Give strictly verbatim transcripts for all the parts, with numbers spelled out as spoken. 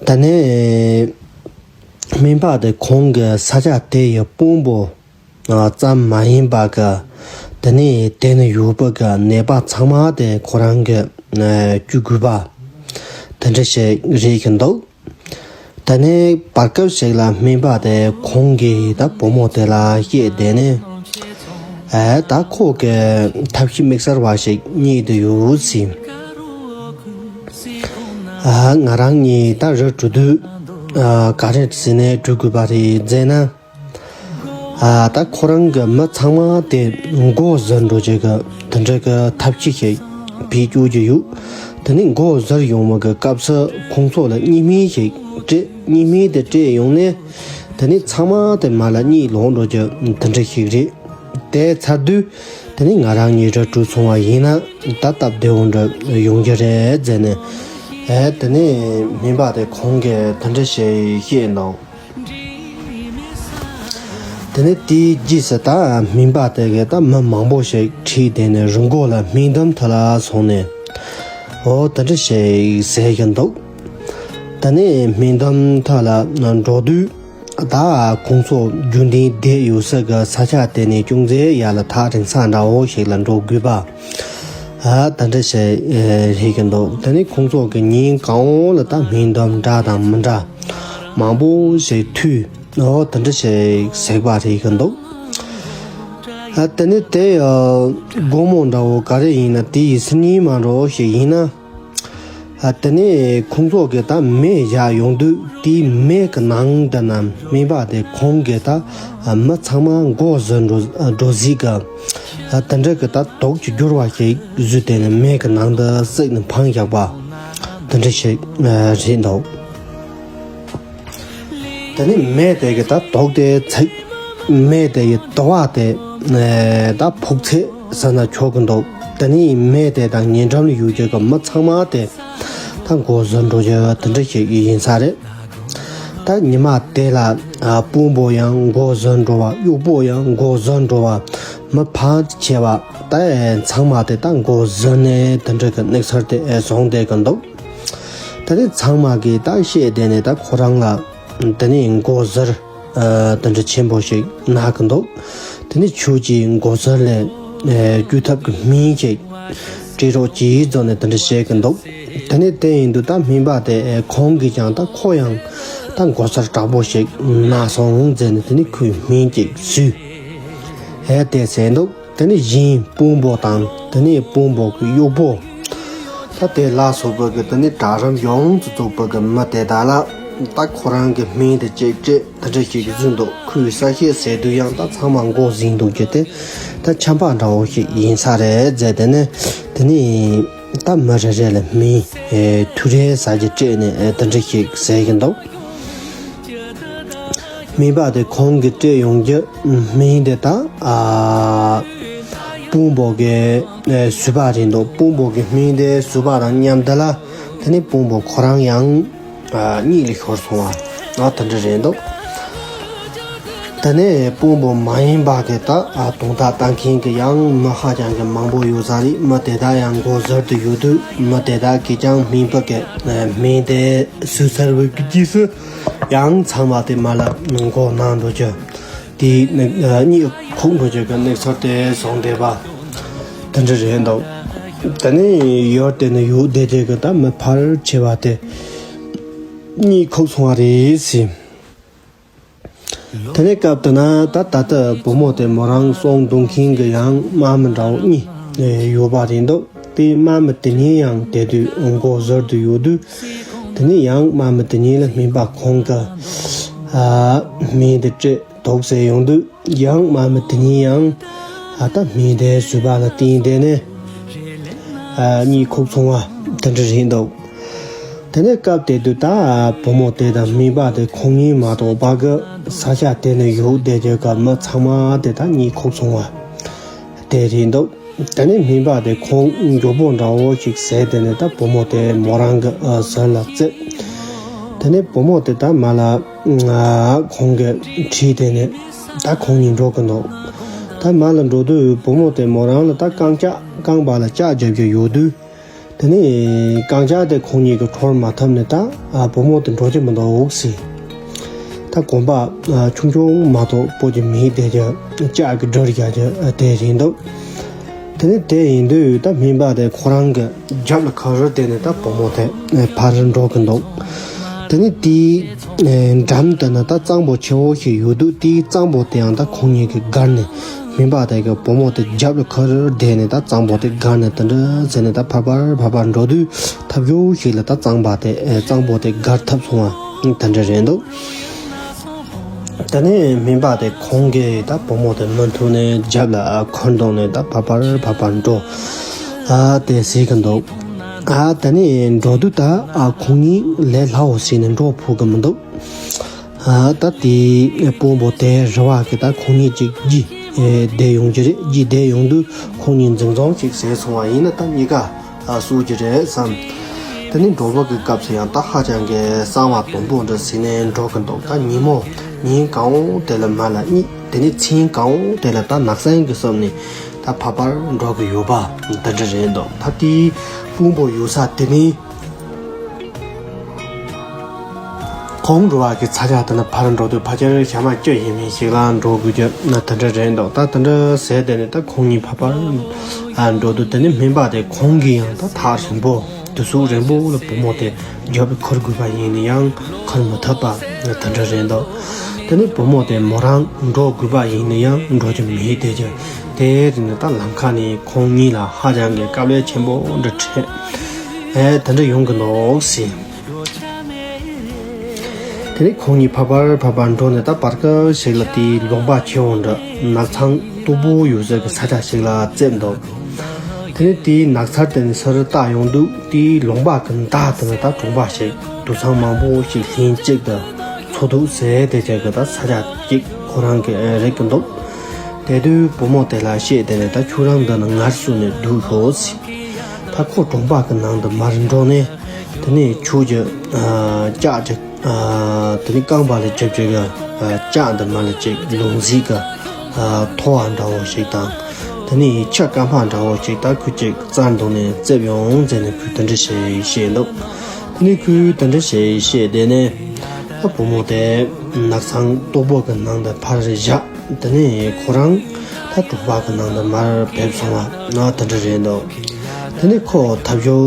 ད་ནི་སྨན་པ་དེ་ཁོང་གི་ས་ཆ་དེ་ཡི་དཔོན་པོ་ཙམ་མ་ཡིན་པ་གི། ད་ནི་དེ་ནི་ཡོད་པ་གི་ནད་པ་ཚང་མ་དེ་ཁོ་རང་གི་བཅུག་དགོས་པ་དེ་འདྲ་ཞིག་རེད་ཀྱི་འདུག་ད་ནི་བར་སྐབས་ཤིག་ལ་སྨན་པ་དེ་ཁོང་གིས་ད་བུ་མོ་དེ་ལ་བཤད་དེ་ནི། ཨ་ད་ཁོ་གི་ཐབས་ཤེས་དམིགས་བསལ་བ་ཞིག་རྙེད་དུ་ཡོད་ཟེར། ཨ་ང་རང་གཉིས་ད་རི་བྲོ་དུས་ཨ་ག་རེ་ཟེར་ནས་བྲོ་དགོས་པ་རེད་ཟེར་ན། ཨ་ད་ཁོ་རང་གི་མི་ཚང་མ་དེ་མགོ་ཟུར་འགྲོ་བྱེད་གི་དེ་འདྲ་གི་ཐབས་ཤེས་ཤིག་བེད་སྤྱོད་ཀྱི་ཡོད། དེ་ནི་མགོ་ཟུར་ཡོང་བ་གི་སྐབས་སུ་ཁོང་ཚོ་ལ་གཉིད་སྨན་ཞིག་སྤྲད། གཉིད་སྨན་དེ་སྤྲད་ཡོང་ནས་དེ་ནི་ཚང་མ་དེ་མར་ལ་གཉིད་ལོག་འགྲོ་རྒྱུ་དེ་འདྲ་ཞིག་རེད། དེ་ཚར་དུས་དེ་ནི་ང་རང་གཉིས་རི་བྲོ་སོང་བ་ཡིན་ན་ད་སྟབས་བདེ་བོ་འདྲ་ཡོང་རྒྱུ་རེད་ཟེར་ནས། ཨེ་དེ་ནི་སྨན་པ་དེ་ཁོང་གིས་དེ་འདྲ་ཞིག་བཤད་གནང་། དེ་ནས་དེའི་རྗེས་སུ་ད་སྨན་པ་དེ་གས་ད་མི་མང་པོ་ཞིག་ཁྲིད་དེ་ནས་རི་མགོ་ལ་སྨན་འདམ་ཐོག་ལ་སོང་ནས་འོ་དེ་འདྲ་ཞིག་ཟེར་གྱི་འདུག་ད་ནས་སྨན་འདམ་ཐོག་ལ་འགྲོ་དུས་ད་ཁོང་ཚོ་རྒྱུན་ལྡན་བསྡད་ཡོད་ས་གི་ས་ཆ་དེ་ནས་ཅུང་ཟད་ཡར་ལ་ཐག་རིང་ས་འདྲ་བོ་ཞིག་ལ་འགྲོ་དགོས་པ། ཨ་ད་འདྲ་ཞིག་རེད་ཀྱི་འདུག་ད་ནི་ཁོང་ཚོ་གི་ཉིན་གང་བོ་ལ་ད་སྨན་འདམ་འདྲ་དང་མི་འདྲ་མང་པོ་ཞིག་མཐུད། ཨོ་དེ་འདྲ་ཞིག་ཟེར་བ་རེད་ཀྱི་འདུག་ཨ་དེ་ནི་དེ་ཡ་སྒོར་མོ་འདྲ་བོ་ག་རེ་ཡིན་ན་དེ་ཡི་སི་ཉིན་མ་འགྲོ་ཞིག་ཡིན་ན། ཨ་དེ་ནི་ཁོང་ཚོ་གི་ད་མེ་བཞག་ཡོང་དུས་དེའི་མེ་གི་ནང་དུ་ན་སྨན་པ་དེ་ཁོང་གི་ད་མི་ཚང་མ་མགོ་ཟུར་འགྲོ་འགྲོ་ཟིག་གི་ཨ་དེ་འདྲ་གི་ད་དོག་ཅིག་འགྱུར་བ་ཞིག་བཟོས་ཏེ་ནི་མེ་གི་ནང་དུ་བསྲེགས་ནས་འཕངས་བཞག་པ་དེ་འདྲ་ཞིག་རེད་འདུག་དེ་ནི་མེ་དེ་གི་ད་དོག་དེ་ཚིག་མེ་དེ་གི་དུ་བ་དེ་ད་ཕོག་ཚད་ཟ་ན་ཆོག་གི་འདུག་དེ་ནི་མེ་དེ་དང་ཉེ་འགྲམ་ལ་ཡོད་རྒྱུ་གི་མི་ཚང་མ་དེ་ད་མགོ་ཟུར་འགྲོ་རྒྱུ་དེ་འདྲ་ཞིག་ཡིན་ས་རེད། ད་ཉི་མ་དེ་ལ་དཔོན་པོ་ཡང་མགོ་ཟུར་འགྲོ་བ་གཡོག་པོ་ཡང་མགོ་ཟུར་འགྲོ་བ་མི་ཕལ་ཆེ་བ་ད་ཚང་མ་དེ་ད་མགོ་ཟུར་ནས་དེ་འདྲ་གི་གནས་ཚུལ་དེ་བཟུང་བསྡད་གི་འདུག་ད་ནི་ཚང་མ་གིས་ད་བཤད་དེ་ནས་ད་ཁོ་རང་ལ་ད་ནི་མགོ་ཟུར་ཨ་དེ་འདྲ་ཆེན་པོ་ཞིག་ན་གི་འདུག་ད་ནི་ཁྱོད་ཀྱིས་མགོ་ཟུར་ལས་ཨ་བཅོས་ཐབས་ཀྱི་སྨན་ཞིག་སྤྲད་རོགས་གྱིས་ཟེར་ནས་དེ་འདྲ་བཤད་གི་འདུག་ད་ནི་དེ་ཡིན་དུས་ད་སྨན་པ་དེ་ཨ་ཁོང་གིས་ཀྱང་ད་ཁོ་ཡང་ད་མགོ་ཟུར་དྲག་པོ་ཞིག་ན་སོང་ཟེར་ནས་དེ་ནི་ཁོས་སྨན་ཅིག་བཟོས་ཨ་དེ་ཟེར་འདུག་དེ་ནས་གཞན་དཔོན་པོ་དང་དེ་ནས་དཔོན་པོ་གི་གཡོག་པོ། ད་དེ་ལ་སོགས་པ་གི་དེ་ནས་གྲལ་རིམ་ཡོངས་སུ་རྫོགས་པ་གི་མི་དེ་དག་ལ་ད་ཁོ་རང་གི་སྨན་དེ་ཅིག་སྤྲད་དེ་འདྲ་ཞིག་བཟོས་འདུག་ཁོས་གསལ་བཤད་ཟེར་དུས་ཡང་ད་ཚང་མ་མགོ་ཟིན་འདུག་གི་དེ་ད་ཆམ་པ་འདྲ་བོ་ཞིག་ཡིན་ས་རེད་ཟེར། དེ་ནས་དེ་ནས་ད་མི་རེ་རེ་ལ་སྨན་ཐུག་རེ་ཟ་རྒྱུ་སྤྲད་ནས་དེ་འདྲ་ཞིག་ཟེར་གི་འདུག་སྨན་པ་དེ་ཁོང་གིས་སྤྲད་ཡོང་རྒྱུ་སྨན་དེ་དང་ཨ་དཔོན་པོ་གི་ཨ་བཟོས་པ་རེད་འདུག་དཔོན་པོ་གི་སྨན་དེ་བཟོས་པ་དང་མཉམ་དུ་ལ་དེ་ནས་དཔོན་པོ་ཁོ་རང་ཡང་ཨ་གཉིད་ལ་ཤོར་སོང་བ་ཨ་དེ་འདྲ་རེད་འདུག་དེ་ནས་དཔོན་པོ་མ་ཡིན་པ་གི་ད་ཨ་དོན་དག་ལྟ་མཁན་གི་ཡང་མི་ཧ་ཅང་གི་མང་པོ་ཡོད་ས་རེད། མི་དེ་དག་ཡང་མགོ་ཟུར་དུ་ཡོད་དུས་མི་དེ་དག་གིས་ཀྱང་སྨན་པ་གི་ཨ་སྨན་དེ་བཟོས་ཚར་བའི་རྗེས་སུ། ཡང་ཚང་མ་དེ་མར་ལ་མགོ་ནང་འགྲོ་རྒྱུ། དེ་ནི་གཉིད་ཁུག་འགྲོ་རྒྱུ་གི་གནས་ཚུལ་དེ་བཟུང་བསྡད་པ་དེ་འདྲ་རེད་འདུག་དེ་ནས་ཡུལ་དེ་ནས་ཡུལ་བསྡད་རྒྱུ་གི་ད་མི་ཕལ་ཆེ་བ་དེ་གཉིད་ཁུག་སོང་བ་རེད་ཟེར། དེ་ནས་སྐབས་དེ་ན་ད་ད་ལྟ་བུ་མོ་དེ་མོ་རང་སོང་འདུག་མཁན་གི་ཡང་དམག་མི་འདྲ་བོ་གཉིས་ཡོད་པ་རེད་འདུག་དེ་དམག་མི་དེ་གཉིས་ཡང་དེ་དུས་མགོ་ཟུར་དུ་ཡོད་དུས། དེ་ནས་ཡང་དམག་མི་དེ་གཉིས་ལ་སྨན་པ་ཁོང་གི་ཨ་སྨན་དེ་སྤྲད་འདུག་ཟེར་ཡོང་དུས་ཡང་དམག་མི་དེ་གཉིས་ཡང་ཨ་ད་སྨན་དེ་བཟོས་པ་ལ་བརྟེན་དེ་ནས་ཨ་གཉིད་ཁུག་སོང་བ་དེ་འདྲ་རེད་འདུག་དེ་ནས་སྐབས་དེ་དུས་ད་བུ་མོ་དེ་དང་སྨན་པ་དེ་ཁོང་གཉིས་མ་གཏོགས་པ་གི་ས་ཆ་དེ་ནས་ཡུལ་བསྡད་རྒྱུ་གི་མི་ཚང་མ་དེ་ད་གཉིད་ཁུག་སོང་བ་དེ་རེད་འདུག་དེ་ནས་སྨན་པ་དེ་ཁོང་མགྱོགས་པོ་འདྲ་བོ་ཞིག་ཟས་དེ་ནས་ད་བུ་མོ་དེ་མོ་རང་གི་ཨ་ཟུར་ལ་བཙལ། དེ་ནས་བུ་མོ་དེ་ད་མར་ལ་ཨ་ཁོང་གི་ཁྲིད་དེ་ནས་ད་ཁོང་གཉིས་འགྲོ་གི་འདུག་ད་མར་ལ་འགྲོ་དུས་བུ་མོ་དེ་མོ་རང་ལ་ད་རྐང་ལྕགས་རྐང་པ་ལ་ལྕགས་རྒྱབ་ཀྱི་ཡོད་དུས། དེ་ནས་རྐང་ལྕགས་དེ་ཁོང་གཉིས་ཀྱི་འཕྲོར་མ་ཐུག་ནས་ད་ཨ་བུ་མོ་དེ་འགྲོ་རྒྱུ་མི་འདུག་ཟེར། ད་གོམ་པ་ཨ་ཆུང་ཆུང་མ་གཏོགས་སྤོ་རྒྱུ་མེད། དེ་རྒྱུ་ལྕགས་ཀྱི་སྒྲིལ་རྒྱག་རྒྱུ་ཨ་དེ་རེད་འདུག་དེ་ནས་དེ་ཡིན་དུས་ད་སྨན་པ་དེ་ཁོ་རང་གི་རྒྱབ་ལ་ཁ་རུ་བསྡད་ནས་ད་བུ་མོ་དེ་ཨ་ཕར་འགྲོ་གི་འདུག་དེ་ནས་དེའི་ཨ་འགྲམ་དེ་ན་ད་གཙང་པོ་ཆེ་བོ་ཞིག་ཡོད་འདུག་དེའི་གཙང་པོ་དེ་ཡང་ད་ཁོང་གཉིས་ཀྱིས་བསྒར་ནས། སྨན་པ་དེ་གི་བུ་མོ་དེ་རྒྱབ་ལ་ཁུར་བསྡད་ནས་ད་གཙང་པོ་དེ་བསྒར་ནས་དེ་འདྲ་ཟེར་ནས་ད་ཕར་ཕར་ཕར་ཕར་འགྲོ་དུས་ཐབས་སྐྱོ་ཞིག་ལ་ད་གཙང་པ་དེ་ཨེ་གཙང་པོ་དེ་བསྒར་ཐུབ་སོང་བ་དེ་འདྲ་རེད་འདུག་དེ་ནས་སྨན་པ་དེ་ཁོང་གིས་ད་བུ་མོ་དེ་མུ་མཐུད་ནས་རྒྱབ་ལ་ཨ་ཁུར་བསྡད་ནས་ད་ཕར་ཕར་ཕར་ཕར་འགྲོ་ཨ་དེ་ཟེར་གི་འདུག་ཨ་དེ་ནས་འགྲོ་དུས་ད་ཨ་ཁོང་གཉིས་ལས་སླ་བོ་ཟེར་ནས་འགྲོ་ཕོད་གི་མི་འདུག་ཨ་ད་དེའི་དཔོན་པོ་དེ་རེ་བ་གི་ད་ཁོང་གཉིས་ཅིག་རྒྱུགས་བསྡད་ཡོང་གི་རེད། རྒྱུགས་བསྡད་ཡོང་དུས་ཁོང་གཉིས་འཛིང་འཛིང་ཅིག་བཟས་སོང་བ་ཡིན་ན་ད་གཉིས་ཀ་ཨ་གསོད་ཀྱི་རེད་བསམ། དེ་ནས་འགྲོ་བ་གི་སྐབས་སུ་ཡང་ད་ཧ་ཅང་གི་གསང་བ་དུམ་བུ་འདྲ་ཟིན་ནས་འགྲོ་གི་འདུག་ད་ཉིན་མོ་ཉིན་གང་བོ་དེ་ལ་མ་ལ་གཉིད། དེ་ནས་མཚན་གང་བོ་དེ་ལ་ད་ནགས་གསེང་གི་བསམ་ནས་ད་ཕར་ཕར་འགྲོ་གི་ཡོད་པ་འདི་འདྲ་རེད་འདུག་ད་དེའི་དཔོན་པོ་ཡོད་ས་དེ་ནས། ཁོང་འགྲོ་བ་གི་ཚ་གྱང་དེ་ནས་ཕར་འགྲོ་དུས་ཕལ་ཆེར་ཞག་མ་བཅུ་ཡས་མས་ཤིག་ལ་འགྲོ་དགོས་རྒྱུ་ན་དེ་འདྲ་རེད་འདུག་ད་དེ་འདྲ་ཟེར་དེ་ནས་ད་ཁོང་གཉིས་ཕར་ཕར་ཨ་འགྲོ་དུས་དེ་ནས་སྨན་པ་དེ་ཁོང་གིས་ཡང་ད་ཐག་རིང་པོ་དུས་ཚོད་རིང་པོ་ལ་བུ་མོ་དེ་རྒྱབ་ཁུར་དགོས་པ་ཡིན་ན་ཡང་ཁུར་མི་ཐུབ་པ་དེ་འདྲ་རེད་འདུག་དེ་ནས་བུ་མོ་དེ་མོ་རང་འགྲོ་དགོས་པ་ཡིན་ན་ཡང་འགྲོ་རྒྱུ་མེད། དེ་རྒྱུ་དེ་རིང་ད་ལམ་ཁ་ནས་ཁོང་གཉིས་ལ་ཧ་ཅང་གི་དཀའ་ལས་ཆེན་པོ་འདྲ་འཕྲད་ཨེ་དེ་འདྲ་ཡོང་གི་འདུག་ཟེར། དེ་ནས་ཁོང་གཉིས་ཕར་ཕར་ཕར་ཕར་འགྲོ་ནས་ད་བར་སྐབས་ཤིག་ལ་དེའི་ལུང་པ་ཆེ་བོ་འདྲ་ནགས་ཚང་སྟུག་པོ་ཡོད་ས་གི་ས་ཆ་ཞིག་ལ་བཙལ་འདུག་དེ་ནས་དེའི་ནགས་ཚལ་དེ་ནས་ས་རུ་བལྟ་ཡོང་དུས་དེའི་ལུང་པ་གི་མདའ་དེ་ནས་ད་གྲོང་པ་ཞིག་དུད་ཚང་མང་པོ་ཞིག་ལྷན་ཅིག་ཏུ་འཚོ་འདུག་ཟེར་དེ་ཅག་གི་ད་ས་ཆ་ཅིག་ཁོ་རང་གི་རེད་གི་འདུག་དེ་དུས་བུ་མོ་དེ་ལ་བཤད་དེ་ནས་ད་ཁྱོད་རང་འདི་ན་ངལ་གསོ་ནས་སྡོད་ཤོག་ཟེར། ད་ཁོ་གྲོང་པ་གི་ནང་དུ་མར་འགྲོ་ནས་དེ་ནས་ཁྱོད་ཀྱི་ཨ་ལྕགས་ཀྱི་ཨ་དེ་ནས་རྐང་པ་ལ་རྒྱབ་ཀྱི་ཨ་ལྕགས་འདི་མ་ལ་ཅིག་ལུང་ཟིག་གི་ཨ་ཐོ་བ་འདྲ་བོ་ཞིག་དང་། དེ་ནས་ཁྱི་རྐང་པ་འདྲ་བོ་ཞིག་ད་ཁོ་ཅིག་བཙལ་འདུག་ནས་བཙལ་ཡོང་ཟེར་ནས་ཁོས་དེ་འདྲ་ཞིག་བཤད་འདུག་དེ་ནས་ཁོས་དེ་འདྲ་ཞིག་བཤད་དེ་ནས་ད་བུ་མོ་དེ་ནགས་ཚང་སྟུག་པོ་གི་ནང་དུ་ཕར་བཞག་དེ་ནས་ཁོ་རང་ད་གྲོང་པ་གི་ནང་དུ་མར་ཕེབས་སོང་བ་ན་དེ་འདྲ་རེད་འདུག་དེ་ནས་ཁོ་ཐབས་སྐྱོ་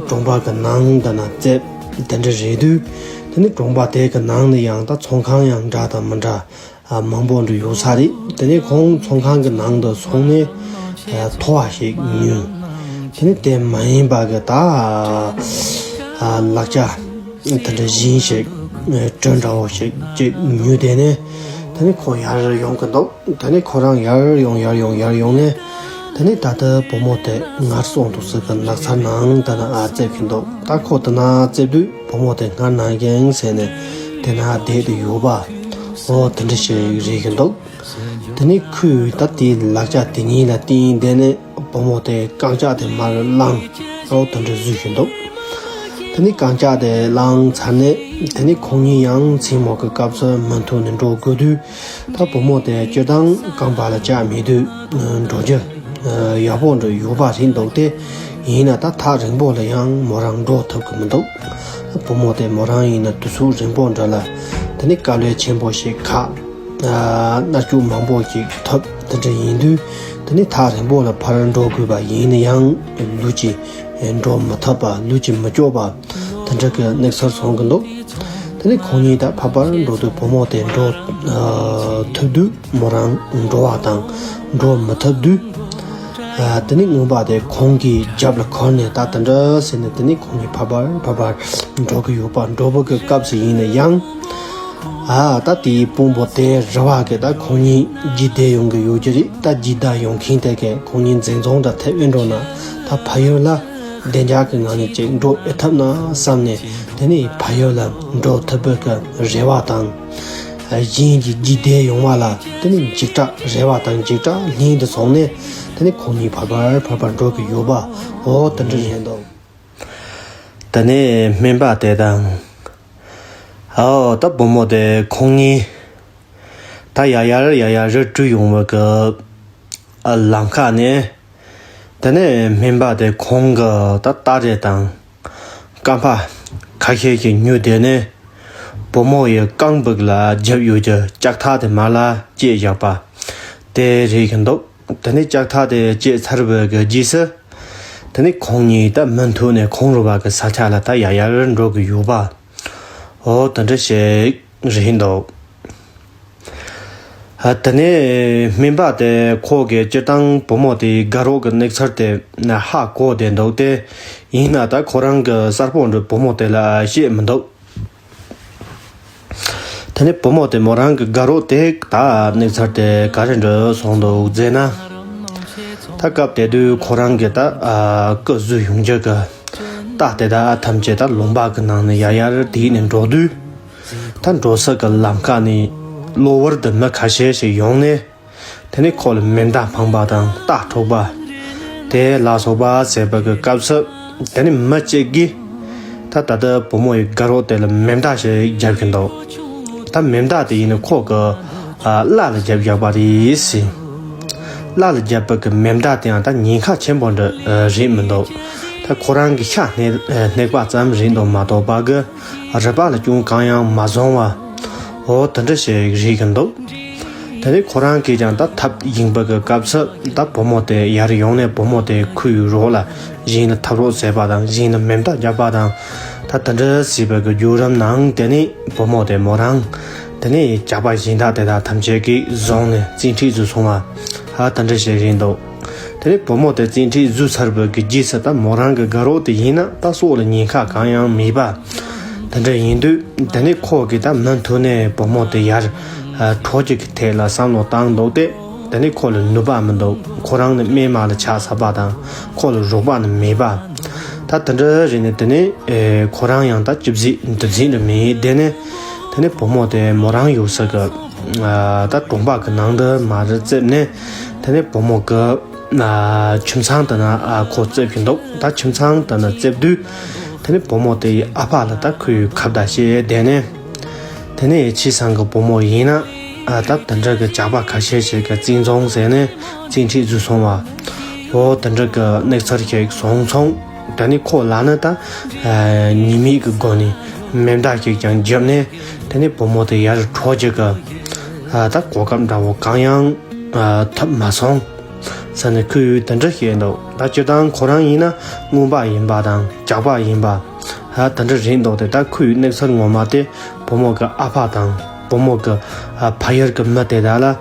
གྲོང་པ་གི་ནང་དུ་ན་བཙལ་དེ་འདྲ་རེད་དུས། དེ་ནས་གྲོང་པ་དེ་གི་ནང་ནས་ཡང་ད་ཚོང་ཁང་ཡང་འདྲ་དང་མི་འདྲ་ཨ་མང་པོ་འདྲ་ཡོད་ས་རེད། དེ་ནས་ཁོང་ཚོང་ཁང་གི་ནང་དུ་སོང་ནས་ཨ་ཐོ་བ་ཞིག་ཉོས། དེ་ནས་དེ་མ་ཡིན་པ་གི་ད་ཨ་ལག་ཆ་དེ་འདྲ་གཞན་ཞིག་ཨ་གྲུ་འདྲ་བོ་ཞིག་ཅིག་ཉོས། དེ་ནས་དེ་ནས་ཁོ་ཡར་ཡོང་གི་འདུག་དེ་ནས་ཁོ་རང་ཡར་ཡོང་ཡར་ཡོང་ཡར་ཡོང་ནས་དེ་ནས་ད་ལྟ་བུ་མོ་དེ་ངལ་གསོ་འདུག་ས་གི་ནགས་ཚལ་ནང་དེ་ན་ཨ་བཙལ་གི་འདུག་ད་ཁོ་དེ་ན་བཙལ་དུས་བུ་མོ་དེ་སྔར་ནང་བཞིན་ཟེར་ནས་དེ་ན་བསྡད་དེ་ཡོད་པ་འོ་དེ་འདྲ་ཞིག་རེད་གི་འདུག་དེ་ནས་ཁོས་ད་དེའི་ལག་ཆ་དེ་གཉིས་ལ་བརྟེན་དེ་ནས་བུ་མོ་དེ་རྐང་ལྕགས་དེ་མར་བླངས། ཨོ་དེ་འདྲ་བཟོས་བཞིན་འདུག་དེ་ནས་རྐང་ལྕགས་དེ་བླངས་ཚར་ནས་དེ་ནས་ཁོང་གཉིས་ཡང་མཚན་མོ་གི་སྐབས་སུ་མུ་མཐུད་ནས་འགྲོ་དགོས་དུས། ད་བུ་མོ་དེ་སྤྱིར་བཏང་རྐང་པ་ལ་ལྕགས་མེད་དུས་འགྲོ་རྒྱུ་ཡག་པོ་འདྲ་ཡོད་པ་རེད་འདུག་སྟེ། ཡིན་ན་ད་ཐག་རིང་པོ་ལ་ཡང་མོ་རང་འགྲོ་ཐུབ་ཀྱི་མི་འདུག་བུ་མོ་དེ་མོ་རང་ཡིན་ན་དུས་ཚོད་རིང་པོ་འདྲ་ལ་དེ་ནས་དཀའ་ལས་ཆེན་པོ་ཞིག་ཁག་མནར་གཅོད་མང་པོ་ཞིག་ཐོབ། དེ་འདྲ་ཡིན་དུས་དེ་ནས་ཐག་རིང་པོ་ལ་ཕར་འགྲོ་དགོས་པ་ཡིན་ན་ཡང་ལུས་ཀྱིས་འགྲོ་མི་ཐུབ་པ་ལུས་ཀྱིས་མི་སྐྱོབ་པ་དེ་འདྲ་གི་གནས་ཚུལ་སོང་གི་འདུག་དེ་ནས་ཁོང་གཉིས་ད་ཕར་ཕར་འགྲོ་དུས་བུ་མོ་དེ་འགྲོ་ཐུབ་དུས་མོ་རང་འགྲོ་བ་དང་འགྲོ་མི་ཐུབ་དུས། དེ་ནས་རྔོན་པ་དེ་ཁོང་གི་རྒྱབ་ལ་འཁོར་ནས་ད་དེ་འདྲ་ཟེར་ནས་དེ་ནས་ཁོང་གཉིས་ཕར་ཕར་ཕར་ཕར་འགྲོ་གི་ཡོད་པ། འགྲོ་བ་གི་སྐབས་སུ་ཡིན་ན་ཡང་ཨ་ད་དེའི་དཔོན་པོ་དེ་རེ་བ་གི་ད་ཁོང་གཉིས་རྒྱུགས་བསྡད་ཡོང་གི་ཡོད་ཀྱི་རེད། ད་རྒྱུགས་བསྡད་ཡོང་མཁན་དེ་གས་ཁོང་གཉིས་འཛིང་འཛིང་འདྲ་ཐེབས་ཨེ་འགྲོ་ན་ད་ཕ་ཡུལ་ལ་བདེ་འཇགས་ཀྱི་ངང་ནས་ཅིག་འགྲོ་ཨེ་ཐུབ་ན་བསམ་ནས་དེ་ནས་ཕ་ཡུལ་ལ་འགྲོ་ཐུབ་པའི་གི་རེ་བ་དང་། གཞན་གྱི་རྒྱུགས་བསྡད་ཡོང་བ་ལ་དེ་ནི་འཇིགས་སྐྲག་རེ་བ་དང་འཇིགས་སྐྲག་ལྷན་དུ་སོང་ནས་དེ་ནི་ཁོང་གཉིས་ཕར་ཕར་ཕར་ཕར་འགྲོ་གི་ཡོད་པ་འོ་དེ་འདྲ་ཡིན་འདུག་དེ་ནས་སྨན་པ་དེ་དང་། ཨོ་ད་བུ་མོ་དེ་ཁོང་གཉིས་ད་ཡར་ཡར་ཡར་ཡར་རི་བྲོས་ཡོང་བའི་གི་ཨ་ལམ་ཁ་ནས་ དེ་ནས་སྨན་པ་དེ་ཁོང་གི་ད་རྟ་དྲེལ་དང་རྐང་པ་ཁ་ཤས་ཤིག་ཉོས་དེ་ནས་བུ་མོ་ཡི་རྐང་སྦུག་ལ་བརྒྱབ་ཡོད་ཀྱི་ལྕགས་ཐག་དེ་མར་ལ་བཅད་བཞག་པ་དེ་རེད་གི་འདུག་དེ་ནས་ལྕགས་ཐག་དེ་བཅད་ཚར་བའི་གི་རྗེས་སུ། དེ་ནས་ཁོང་གཉིས་ད་མུ་མཐུད་ནས་ཁོང་རུ་བ་གི་ས་ཆ་ལ་ད་ཡར་ཡར་འགྲོ་གི་ཡོད་པ། འོ་དེ་འདྲ་ཞིག་རེད་འདུག་ཨ། དེ་ནས་སྨན་པ་དེ་ཁོ་གི་སྤྱིར་བཏང་བུ་མོ་དེའི་དགའ་རོགས་ཀྱི་གནས་ཚུལ་དེ་ཧ་གོ་བསྡད་འདུག་སྟེ། ཡིན་ན་ད་ཁོ་རང་གི་གསར་པོ་འདྲ་བུ་མོ་དེ་ལ་བཤད་མི་འདུག་དེ་ནས་བུ་མོ་དེ་མོ་རང་གི་དགའ་རོགས་དེ་ད་གནས་ཚུལ་དེ་ག་རེ་འདྲ་སོང་འདུག་ཟེར་ན། ད་སྐབས་དེ་དུས་ཁོ་རང་གི་ད་ཨ་སྐུ་གཟུགས་ཡོངས་རྒྱུ་གི་རྟ་དེ་དག་ཐམས་ཅད་ད་ལུང་པ་གི་ནང་ནས་ཡར་ཡར་དེད་ནས་འགྲོ་དུས། ད་འགྲོ་ས་གི་ལམ་ཁ་ནས་གློ་བུར་དུ་མི་ཁ་ཤས་ཤིག་ཡོང་ནས། དེ་ནས་ཁོ་ལ་མེ་མདའ་འཕངས་པ་དང་རྟ་འཕྲོག་པ། དེ་ལ་སོགས་པ་བྱས་པ་གི་སྐབས་སུ། དེ་ནས་མི་གཅིག་གིས་ད་ད་ལྟ་བུ་མོ་ཡི་དགའ་རོགས་དེ་ལ་མེ་མདའ་ཞིག་རྒྱབ་ཀྱི་འདུག་ད་མེ་མདའ་དེ་ཡིན་ན་ཁོ་གི་ཨ་བརླ་ལ་རྒྱབ་བཞག་པ་རེད་ཟེར། བརླ་ལ་རྒྱབ་པ་གི་མེ་མདའ་དེའང་ད་ཉེན་ཁ་ཆེན་པོ་འདྲ་རེད་མི་འདུག་ད་ཁོ་རང་གི་ཤ་སྣེ་སྣེག་པ་ཙམ་རེད་འདུག་མ་གཏོགས་པ་གི་རུས་པ་ལ་ཅུང་གང་ཡང་མ་བཟུང་བ། འོ་དེ་འདྲ་ཞིག་རེད་གི་འདུག་དེ་ནས་ཁོ་རང་གིས་ཀྱང་ད་ཐབས་ཡིན་པ་གི་སྐབས་སུ་ད་བུ་མོ་དེ་ཡར་ཡོང་ནས་བུ་མོ་དེ་ཁོའི་རོགས་ལ་གཞན་ལ་འཐབ་རོགས་བྱས་པ་དང་གཞན་ལ་མེ་མདའ་རྒྱག་པ་དང་། ད་དེ་འདྲ་བྱས་པ་གི་བརྒྱུད་རིམ་ནང་དེ་ནས་བུ་མོ་དེ་མོ་རང་དེ་ནས་ཇག་པ་གཞན་དག་དེ་དག་ཐམས་ཅད་ཀྱིས་བཟུང་ནས་བཙན་ཁྲིད་བཟོས་སོང་བ། ཨ་དེ་འདྲ་ཞིག་རེད་འདུག་དེ་ནས་བུ་མོ་དེ་བཙན་ཁྲིད་བཟོས་ཚར་བའི་གི་རྗེས་སུ་ད་མོ་རང་གི་དགའ་རོགས་དེ་ཡིན་ན་ད་སྲོག་ལ་ཉེན་ཁ་གང་ཡང་མེད་པ། དེ་འདྲ་ཡིན་དུས་དེ་ནས་ཁོ་གིས་ད་མུ་མཐུད་ནས་བུ་མོ་དེ་ཡར་ཨ་འཕྲོག་རྒྱུ་གི་ཐད་ལ་བསམ་བློ་བཏང་འདུག་སྟེ། དེ་ནས་ཁོ་ལ་ནུས་པ་མི་འདུག་ཁོ་རང་ནི་སྨན་མ་ལ་ཆགས་ཚར་བ་དང་ཁོ་ལ་རོགས་པ་ནི་མེད་པ། ད་དེ་འདྲ་རེད་ནས་དེ་ནས་ཨེ་ཁོ་རང་ཡང་ད་ཅི་བཟེད་འདི་བཟེད་འདྲ་མེད་དེ་ནས། དེ་ནས་བུ་མོ་དེ་མོ་རང་ཡོད་ས་གི་ཨ་ད་གྲོང་པ་གི་ནང་དུ་མར་བཙལ་ནས། དེ་ནས་བུ་མོ་གི་ཨ་ཁྱིམ་ཚང་དེ་ན་ཨ་ཁོ་བཙལ་གྱི་འདུག་ད་ཁྱིམ་ཚང་དེ་ན་བཙལ་དུས། དེ་ནས་བུ་མོ་དེ་ཡི་ཨ་ཕ་ལ་ད་ཁོས་ཁ་བརྡ་བྱས་བསྡད་ནས། དེ་ནས་ཁྱིམ་ཚང་གི་བུ་མོ་ཡིན་ན་ཨ་ད་དེ་འདྲ་གི་ཇག་པ་ཁ་ཤས་ཤིག་གི་བཙན་བཟུང་བྱས་ནས་བཙན་ཁྲིད་བཟོས་སོང་བ། འོ་དེ་འདྲ་གི་གནས་ཚུལ་ཞིག་སོང་སོང་། དེ་ནས་ཁོ་ལ་ནི་ད་ཨ་ཉེས་མེད་ཀྱི་སྒོ་ནས་མེ་མདའ་ཞིག་ཀྱང་བརྒྱབ་ནས། དེ་ནས་བུ་མོ་དེ་ཡར་འཕྲོག་རྒྱུ་གི་ཨ་ད་གོ་སྐབས་འདྲ་བོ་གང་ཡང་ཨ་ཐོབ་མ་སོང་། ས་ནས་ཁོས་དེ་འདྲ་བཤད་འདུག་ད་སྤྱིར་བཏང་ཁོ་རང་ཡིན་ན་རྔོན་པ་ཡིན་པ་དང་ཇག་པ་ཡིན་པ་ཨ་དེ་འདྲ་རེད་འདུག་དེ་ད་ཁོས་གནས་ཚུལ་ངོ་མ་དེ་བུ་མོ་གི་ཨ་ཕ་དང་བུ་མོ་གི་ཨ་ཕ་ཡུལ་གི་མི་དེ་དག་ལ་ཨ་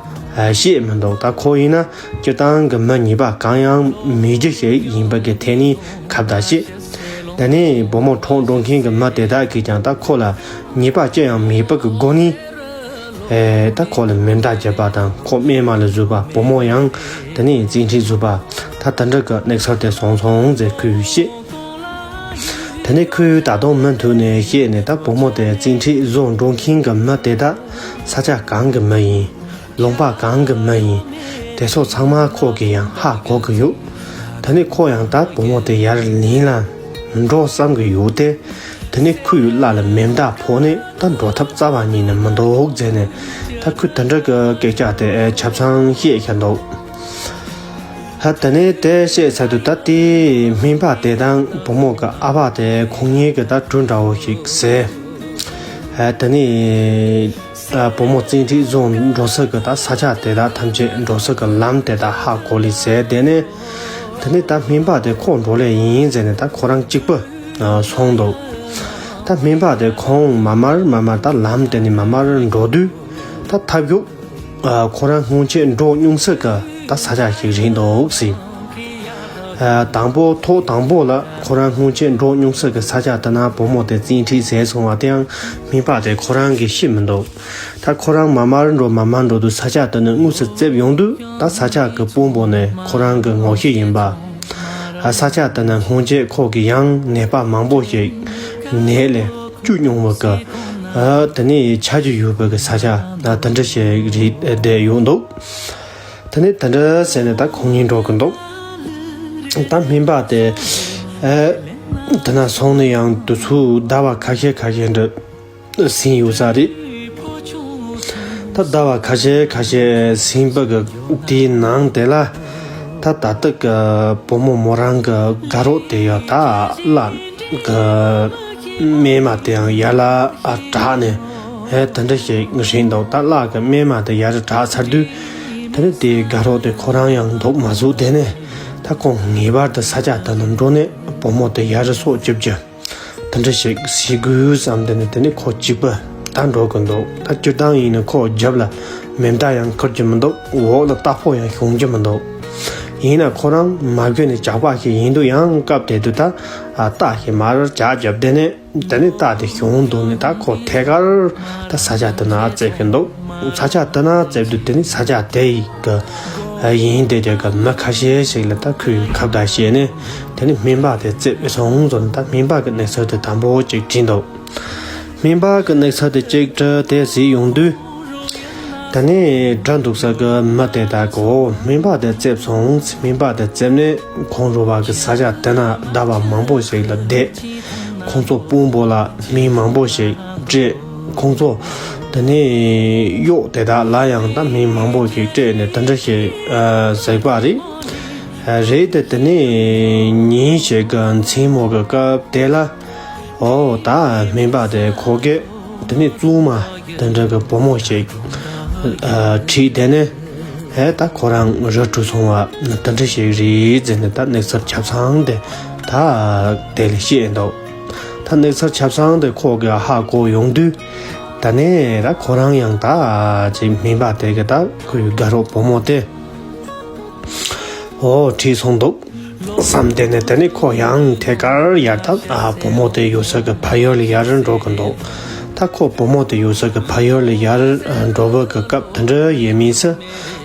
བཤད་མི་འདུག་ད་ཁོ་ཡིན་ན་སྤྱིར་བཏང་གི་མི་ཉེས་པ་གང་ཡང་མེད་རྒྱུ་ཞིག་ཡིན་པ་གི་ཐད་ནས་ཁ་བརྡ་བྱས། དེ་ནས་བུ་མོ་འཕྲོག་འགྲོ་མཁན་གྱི་མི་དེ་དག་གིས་ཀྱང་ད་ཁོ་ལ་ཉེས་པ་ཅི་ཡང་མེད་པ་གི་སྒོ་ནས། ཨེ་ད་ཁོ་ལ་མེ་མདའ་བརྒྱབ་པ་དང་ཁོ་སྨན་མ་ལ་བཟོས་པ། བུ་མོ་ཡང་དེ་ནས་བཙན་ཁྲིད་བཟོས་པ། ད་དེ་འདྲ་གི་གནས་ཚུལ་དེ་སོང་སོང་ཟེར་ཁོས་བཤད། དེ་ནས་ཁོས་ད་དུང་མུ་མཐུད་ནས་བཤད་ནས། ད་བུ་མོ་དེ་བཙན་ཁྲིད་བཟོ་འགྲོ་མཁན་གྱི་མི་དེ་དག་ས་ཆ་གང་གི་མི་ཡིན། ལུང་པ་གང་གི་མི་ཡིན། དེ་ཚོ་ཚང་མ་ཁོ་གིས་ཡང་ཧ་གོ་གི་ཡོད། དེ་ནས་ཁོ་ཡང་ད་བུ་མོ་དེ་ཡར་ལེན་ལ་འགྲོ་བསམ་གི་ཡོད་དེ། དེ་ནས་ཁོའི་བརླ་ལ་མེ་མདའ་ཕོག་ནས་ད་འགྲོ་ཐབས་རྩ་བ་ཉིད་ནས་མི་འདུག་ཟེར་ནས། ད་ཁོས་དེ་འདྲ་གི་སྐད་ཆ་དེ་ཆ་ཚང་བཤད་བཞག་འདུག་ཧ། དེ་ནས་དེ་བཤད་ཚར་དུས་ད་དེའི་སྨན་པ་དེ་དང་བུ་མོ་གི་ཨ་ཕ་དེ་ཁོང་གཉིས་ཀྱི་ད་གྲོས་འདྲ་བོ་ཞིག་བྱས། ཨ་དེ་ནས་ཨ་བུ་མོ་བཙན་ཁྲིད་བཟོ་འགྲོ་ས་གི་ད་ས་ཆ་དེ་དག་ཐམས་ཅད་འགྲོ་ས་གི་ལམ་དེ་དག་ཧ་གོ་ལེ་བྱས། དེ་ནས་དེ་ནས་ད་སྨན་པ་དེ་ཁོ་འགྲོ་ལེ་ཡིན་ཟེར་ནས་ད་ཁོ་རང་གཅིག་པུ་ཨ་སོང་འདུག་ད་སྨན་པ་དེ་ཁོང་མ་མར་མ་མར་ད་ལམ་དེ་ནས་མ་མར་འགྲོ་དུས་ད་ཐབས་ཞུགས། ཨ་ཁོ་རང་སྔོན་ཆད་འགྲོ་མྱོང་ས་གི་ད་ས་ཆ་ཞིག་རེད་འདུག་ཟེར། ཨ་དང་པོ་ཐོག་དང་པོ་ལ་ཁོ་རང་སྔོན་ཆད་འགྲོ་མྱོང་ས་གི་ས་ཆ་དེ་ན་བུ་མོ་དེ་བཙན་ཁྲིད་བྱས་སོང་བ་དེའང་སྨན་པ་དེ་ཁོ་རང་གིས་ཤེས་མི་འདུག་ད་ཁོ་རང་མ་མར་འགྲོ་མ་མར་འགྲོ་དུས་ས་ཆ་དེ་ནས་དངོས་སུ་བཙལ་ཡོང་དུས་ད་ས་ཆ་གི་དཔོན་པོ་ནི་ཁོ་རང་གི་ངོ་ཤེས་ཡིན་པ། ཨ་ས་ཆ་དེ་ན་སྔོན་ཆད་ཁོ་གིས་ཡང་ནད་པ་མང་པོ་ཞིག་ནད་ལས་བཅོས་མྱོང་བ་གི་ཨ་དེ་ནས་ཆ་རྒྱུས་ཡོད་པ་གི་ས་ཆ་ཨ་དེ་འདྲ་ཞིག་རེད་བསྡད་ཡོད་འདུག་དེ་ནས་དེ་འདྲ་ཟེར་ནས་ད་ཁོང་གཉིས་འགྲོ་གི་འདུག་ད་སྨན་པ་དེ་ཨ་དེ་ན་སོང་ནས་ཡང་དུས་ཚོད་ཟླ་བ་ཁ་ཤས་ཁ་ཤས་འདྲ་ཟིན་ཡོད་ས་རེད། ད་ཟླ་བ་ཁ་ཤས་ཁ་ཤས་ཟིན་པ་གི་དེའི་ནང་དེ་ལ་ ད་ད་ལྟ་གི་བུ་མོ་མོ་རང་གི་དགའ་རོགས་དེ་ཡང་ད་བླ་གི་རྨས་མ་དེའང་ཡར་ལ་ཨ་དྲག་ནས་ཧེ་དེ་འདྲ་ཞིག་རེད་འདུག་ད་བླ་གི་རྨས་མ་དེ་ཡར་དྲག་ཚར་དུས་དེ་ནས་དེའི་དགའ་རོགས་དེ་ཁོ་རང་ཡང་འདུག་མ་བཟོད་དེ་ནས་ད་ཁོང་ངེས་པར་དུ་ས་ཆ་དེ་ལ་འགྲོ་ནས་བུ་མོ་དེ་ཡར་སྲོག་སྐྱོབ་རྒྱུ། དེ་འདྲ་ཞིག་བྱེད་དགོས་བསམ་དེ་ནས་དེ་ནས་ཁོ་གཅིག་པུ་ད་འགྲོ་གི་འདུག་ད་སྤྱིར་བཏང་ཡིན་ན་ཁོ་རྒྱབ་ལ་མེ་མདའ་ཡང་འཁུར་གྱི་མི་འདུག་འོག་ལ་རྟ་ཕོ་ཡང་ཞོན་གྱི་མི་འདུག་ཡིན་ན་ཁོ་རང་མ་གོས་ནས་ཇག་པ་ཞིག་ཡིན་དུས་ཡང་སྐབས་དེ་དུས་ད་རྟ་ཞིག་མར་ཇག་རྒྱབ་དེ་ནས་དེ་ནས་རྟ་དེ་ཞོན་འདུག་ནས་ད་ཁོ་ཐད་ཀར་ད་ས་ཆ་དེ་ན་བཙལ་གི་འདུག་ས་ཆ་དེ་ན་བཙལ་དུས་དེ་ནས་ས་ཆ་དེ་ཡི་གི་ཡིན་དེ་དེ་གི་མི་ཁ་ཤས་ཤིག་ལ་ད་ཁོས་ཁ་བརྡ་བྱས་ནས། དེ་ནས་སྨན་པ་དེ་བཙལ་སོང་ཟེར་ནས་ད་སྨན་པ་གི་གནས་ཚུལ་དེ་དང་པོ་གཅིག་དྲིས་འདུག་སྨན་པ་གི་གནས་ཚུལ་དེ་གཅིག་དྲིས་དེ་གཟིགས་ཡོང་དུས། ད་ནས་འགྲོ་འདུག་ས་གི་མི་དེ་དག་གིས་སྨན་པ་དེ་བཙལ་སོང་། སྨན་པ་དེ་བཙལ་ནས་ཁོང་རུ་བ་གི་ས་ཆ་དེ་ན་ཟླ་བ་མང་པོ་ཞིག་ལ་བསྡད། ཁོང་ཚོ་དཔོན་པོ་ལ་མི་མང་པོ་ཞིག་སྤྲད། ཁོང་ཚོ་དེ་ནས་གཡོག་དེ་དག་ལ་ཡང་ད་མི་མང་པོ་ཞིག་སྤྲད་ནས་དེ་འདྲ་ཞིག་ཨ་བྱས་པ་རེད། རེད་དེ་དེ་ནས་ཉིན་ཞིག་གི་མཚན་མོ་གི་སྐབས་དེ་ལ་ཨོ་ད་སྨན་པ་དེ་ཁོ་གིས་དེ་ནས་བཙུན་མ་དེ་འདྲ་གི་བུ་མོ་ཞིག་ཨ་ཁྲིད་དེ་ནས་ཨེ་ད་ཁོ་རང་རི་ཁྲོད་སོང་བ་དེ་འདྲ་ཞིག་རེད་ཟེར་ནས་ད་གནས་ཚུལ་ཆ་ཚང་དེ་ད་དེ་ལ་བཤད་འདུག་ད་གནས་ཚུལ་ཆ་ཚང་དེ་ཁོ་གིས་ཧ་གོ་ཡོང་དུས་ད་ནས་ད་ཁོ་རང་ཡང་ད་ཅིག་སྨན་པ་དེ་གི་ད་ཁོའི་དགའ་རོགས་བུ་མོ་དེ། ཨོ་ཁྲིད་སོང་འདུག་བསམ་དེ་ནས་དེ་ནས་ཁོ་ཡང་ཐད་ཀར་ཡར་ད་ཨ་བུ་མོ་དེ་ཡོད་ས་གི་ཕ་ཡུལ་ལ་ཡར་འགྲོ་གི་འདུག་ད་ཁོ་བུ་མོ་དེ་ཡོད་ས་གི་ཕ་ཡུལ་ལ་ཡར་འགྲོ་བ་གི་སྐབས་དེ་འདྲ་ཡིན་མིན་སི་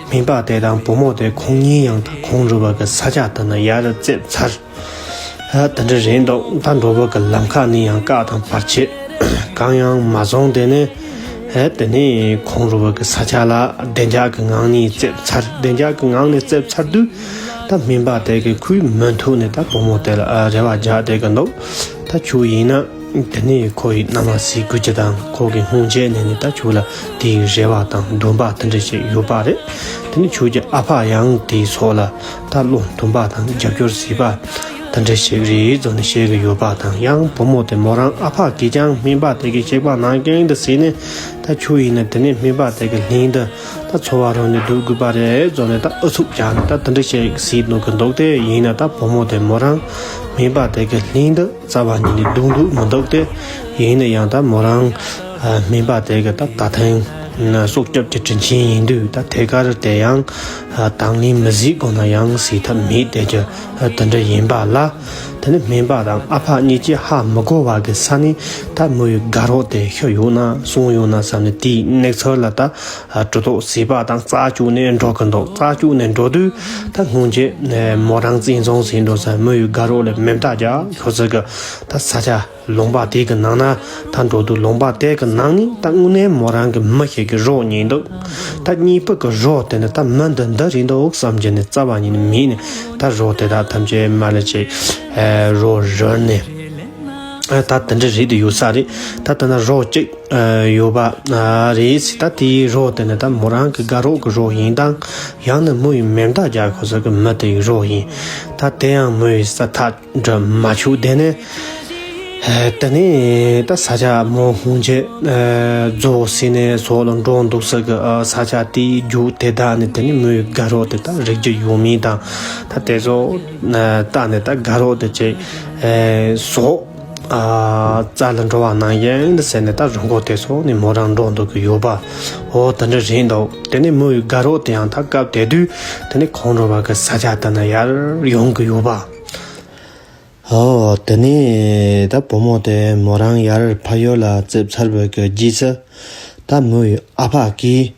སྨན་པ་དེ་དང་བུ་མོ་དེ་ཁོང་གཉིས་ཡང་ད་ཁོང་རུ་བ་གི་ས་ཆ་དེ་ན་ཡར་བཙལ་ཚར། ཨ་དེ་འདྲ་རེད་འདུག་ད་འགྲོ་བ་གི་ལམ་ཁ་ནས་ཡང་བཀག་དང་བར་ཆད་གང་ཡང་མ་བྱུང་། དེ་ནས་ཨ་དེ་ནས་ཁོང་རུ་བ་གི་ས་ཆ་ལ་བདེ་འཇགས་ཀྱི་ངང་ནས་བཙལ་ཚར། བདེ་འཇགས་ཀྱི་ངང་ནས་བཙལ་ཚར་དུས་ད་སྨན་པ་དེ་གི་ཁོའི་མུ་མཐུད་ནས་ད་བུ་མོ་དེ་ལ་ཨ་རེ་བ་རྒྱག་བསྡད་ཀྱི་འདུག་ད་ཁྱོད་ཡིན་ན་དེ་ནས་ཁོ་ཡི་མནའ་མ་བྱེད་དགོས་ཀྱི་དང་ཁོ་གི་སྔོན་ཆད་ནས་ནི་ད་ཁྱོད་ལ་དེའི་རེ་བ་དང་འདུན་པ་དེ་འདྲ་ཞིག་ཡོད་པ་རེད། དེ་ནས་ཁྱོད་ཀྱི་ཨ་ཕ་ཡང་དེའི་སོགས་ལ་ད་བློ་མཐུན་པ་དང་རྒྱབ་སྐྱོར་བྱེད་པ་དེ་འདྲ་ཞིག་རེད་ཟེར་ནས་བཤད་གི་ཡོད་པ་དང་། ཡང་བུ་མོ་དེ་མོ་རང་ཨ་ཕ་གིས་ཀྱང་སྨན་པ་དེ་གི་གཤེགས་པ་ནང་བཞིན་དུ་བྱས་ནས་ད་ཁྱོད་ཡིན་ན་དེ་ནས་སྨན་པ་དེ་གི་ལྷན་དུ་ད་འཚོ་བ་རོལ་ནས་སྡོད་དགོས་པ་རེད་ཟེར་ནས་ད་ཨུ་ཚུགས་རྒྱག་ནས་ད་དེ་འདྲ་ཞིག་བྱེད་ནོ་གི་འདུག་དེ་ཡིན་ན་ད་བུ་མོ་དེ་མོ་རང་སྨན་པ་དེ་གི་ལྷན་དུ་རྩ་བ་ཉིད་ནས་སྡུག་འདུག་མི་འདུག་སྟེ། ཡིན་ན་ཡང་ད་མོ་རང་ཨ་སྨན་པ་དེ་གི་ད་ད་ཐེངས་ན་སྲོག་སྐྱོབ་ཀྱི་དྲིན་ཆེན་ཡིན་དུས་ད་ཐད་ཀར་དེ་ཡང་ཨ་དང་ལེན་མི་བྱེད་དགོས་ན་ཡང་བྱེད་ཐབས་མེད་དེ་ཀྱི་ཨ་དེ་འདྲ་ཡིན་པ་ལ། དེ་ནི་སྨན་པ་དང་ཨ་ཕ་གཉིས་ཀྱིས་ཧ་མི་གོ་བ་གི་ས་ནས་ད་མོ་ཡི་དགའ་རོགས་དེ་ཤི་ཡོད་ན་སོང་ཡོད་ན་བསམ་ནས་དེའི་གནས་ཚུལ་ལ་ད་ཨ་གྲུ་ཐོག་བྱིས་པ་དང་རྩ་བཅུག་ནས་འགྲོ་གི་འདུག་རྩ་བཅུག་ནས་འགྲོ་དུས་ད་སྔོན་ཆད་ནས་མོ་རང་བཙན་བཟུང་བྱས་འགྲོ་ས་མོ་ཡི་དགའ་རོགས་ལ་མེ་མདའ་རྒྱག་ཤོག་ཟེར་གི་ད་ས་ཆ་ལུང་པ་དེ་གི་ནང་ན་ད་འགྲོ་དུས་ལུང་པ་དེ་གི་ནང་ནས་ད་དངོས་གནས་མོ་རང་གི་མི་ཞིག་གི་རོ་རྙེད་འདུག་ད་གཉིས་པོ་གི་རོ་དེ་ནི་ད་མི་འདི་འདི་རེད་འདུག་བསམ་གྱི་ནི་རྩ་བ་ཉིད་ནས་མེད་ནས་ད་རོ་དེ་དག་ཐམས་ཅད་མར་ལ་ཅིག་ཨ་རོ་རོལ་ནས་ཨ་ད་དེ་འདྲ་རེད་དུ་ཡོད་ས་རེད། ད་དེ་ན་རོ་གཅིག་ཨ་ཡོད་པ་ཨ་རེད་ཟེར། ད་དེའི་རོ་དེ་ནི་ད་མོ་རང་གི་དགའ་རོགས་གི་རོ་ཡིན་དང་ཡང་ན་མོ་ཡི་མེ་མདའ་རྒྱག་ཁོ་ཚོ་གི་མི་དེ་ཡི་རོ་ཡིན། ད་དེ་ཡང་མོ་ཡི་ས་ཐག་འདྲ་མ་ཆུག་དེ་ནས་ཨ་དེ་ནས་ད་ས་ཆ་མོ་སྔོན་ཆད་ཨ་རྫོགས་ཟིན་ནས་སོགས་ལ་འགྲོ་འདུག་ས་གི་ཨ་ས་ཆ་དེའི་རྒྱུག་དེ་དག་ནས་དེ་ནས་མོའི་དགའ་རོགས་དེ་དག་རིག་རྒྱུ་ཡོད་མིན་དང་ད་དེ་ཚོ་ཨ་ལྟ་ནས་ད་དགའ་རོགས་དེ་ཅིག་ཨ་སོགས་ཨ་རྩ་ལ་འགྲོ་བ་ནང་བཞིན་དུ་ཟེར་ནས་ད་རི་མགོ་དེ་ཚོ་ནས་མོ་རང་འགྲོ་འདུག་གི་ཡོད་པ། འོ་དེ་འདྲ་རེད་འདུག་དེ་ནས་མོའི་དགའ་རོགས་དེ་ཡང་ད་སྐབས་དེ་དུས་དེ་ནས་ཁོང་རུ་བ་གི་ས་ཆ་དེ་ན་ཡར་ཡོང་གི་ཡོད་པ། ཨོ། དེ་ནས་ད་བུ་མོ་དེ་མོ་རང་ཡར་ཕ་ཡུལ་ལ་བཙལ་ཚར་བའི་གི་རྗེས་སུ། ད་མོའི་ཨ་ཕ་གིས་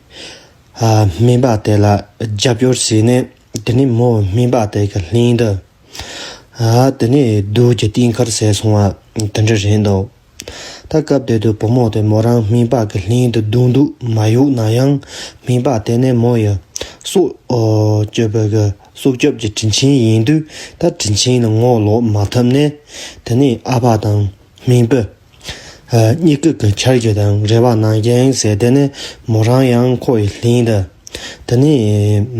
ཨ་སྨན་པ་དེ་ལ་རྒྱབ་སྐྱོར་བྱས་ནས་དེ་ནས་མོ་སྨན་པ་དེ་གི་ལྷན་དུ་ཨ་དེ་ནས་སྡོད་ཀྱི་གཏན་འཁེལ་བྱས་སོང་བ་དེ་འདྲ་རེད་འདུག་ད་སྐབས་དེ་དུས་བུ་མོ་དེ་མོ་རང་སྨན་པ་གི་ལྷན་དུ་སྡོད་འདོད་མ་ཡོད་ན་ཡང་སྨན་པ་དེ་ནས་མོ་ཡི་སྲོག་ཨོ་སྐྱོབ་པའི་གི་སྲོག་སྐྱོབ་ཀྱི་དྲིན་ཆེན་ཡིན་དུས་ད་དྲིན་ཆེན་ལ་ངོ་ལོག་མ་ཐུབ་ནས་དེ་ནས་ཨ་ཕ་དང་སྨན་པ་ཨ་གཉིས་ཀ་གི་འཆར་གཞི་དང་རེ་བ་ནང་བཞིན་ཟེར་དེ་ནས་མོ་རང་ཡང་ཁོ་ཡི་ལྷན་དུ་དེ་ནས་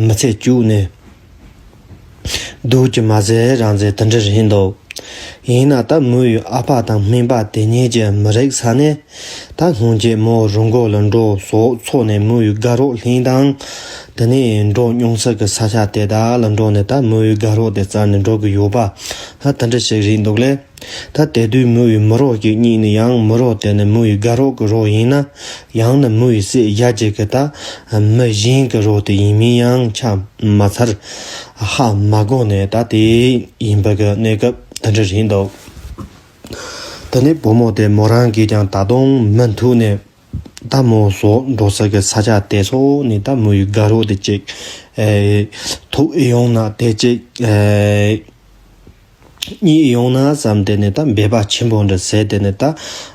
མི་ཚེ་བཅུག་ནས་ སྡུག་གི་མ་ཟད་རང་ཟད་དེ་འདྲ་རེད་འདུག་ཡིན་ན་ད་མོ་ཡི་ཨ་ཕ་དང་སྨན་པ་དེ་གཉིས་ཀྱིས་མི་རིག་ས་ནས། ད་སྔོན་ཆད་མོ་རི་མགོ་ལ་འགྲོ་ཟོག་འཚོ་ནས་མོ་ཡི་དགའ་རོགས་ལྷན་དང་། དེ་ནས་འགྲོ་སྙུང་ས་གི་ས་ཆ་དེ་དག་ལ་འགྲོ་ནས་ད་མོ་ཡི་དགའ་རོགས་དེ་བཙལ་ནས་འགྲོ་གི་ཡོད་པ། ཧ་དེ་འདྲ་ཞིག་རེད་འདུག་ལེ། ད་དེ་དུས་མོ་ཡི་མི་རོགས་ཀྱི་གཉིས་ནི་ཡང་མི་རོགས་དེ་ནི་མོ་ཡི་དགའ་རོགས་ཀྱི་རོགས་ཡིན་ན། ཡང་ན་མོ་ཡི་སྲས་ཡ་གཅིག་གི་ད་མི་གཞན་གྱི་རོགས་དེ་ཡིན་མིན་ཡང་ཆ་མ་ཚར། ཧ་མ་གོ་ནས་ད་དེ་ཡིན་པ་གི་གནས་སྐབས་དེ་འདྲ་རེད་འདུག་དེ་ནས་བུ་མོ་དེ་མོ་རང་གིས་ཀྱང་ད་དུང་མི་མཐུག་ནས། ད་མོ་ཟོག་འགྲོ་ས་གི་ས་ཆ་དེ་ཚོ་ནི་ད་མོ་ཡི་དགའ་རོགས་དེ་གཅིག་ཨེ། ཐུག་ཨེ་ཡོང་ན་དེ་གཅིག་ཨེ། གཉིད་ཡོང་ན་བསམ་དེ་ནས་ད་འབད་པ་ཆེན་པོ་འདྲ་ཟེར་དེ་ནས་ད།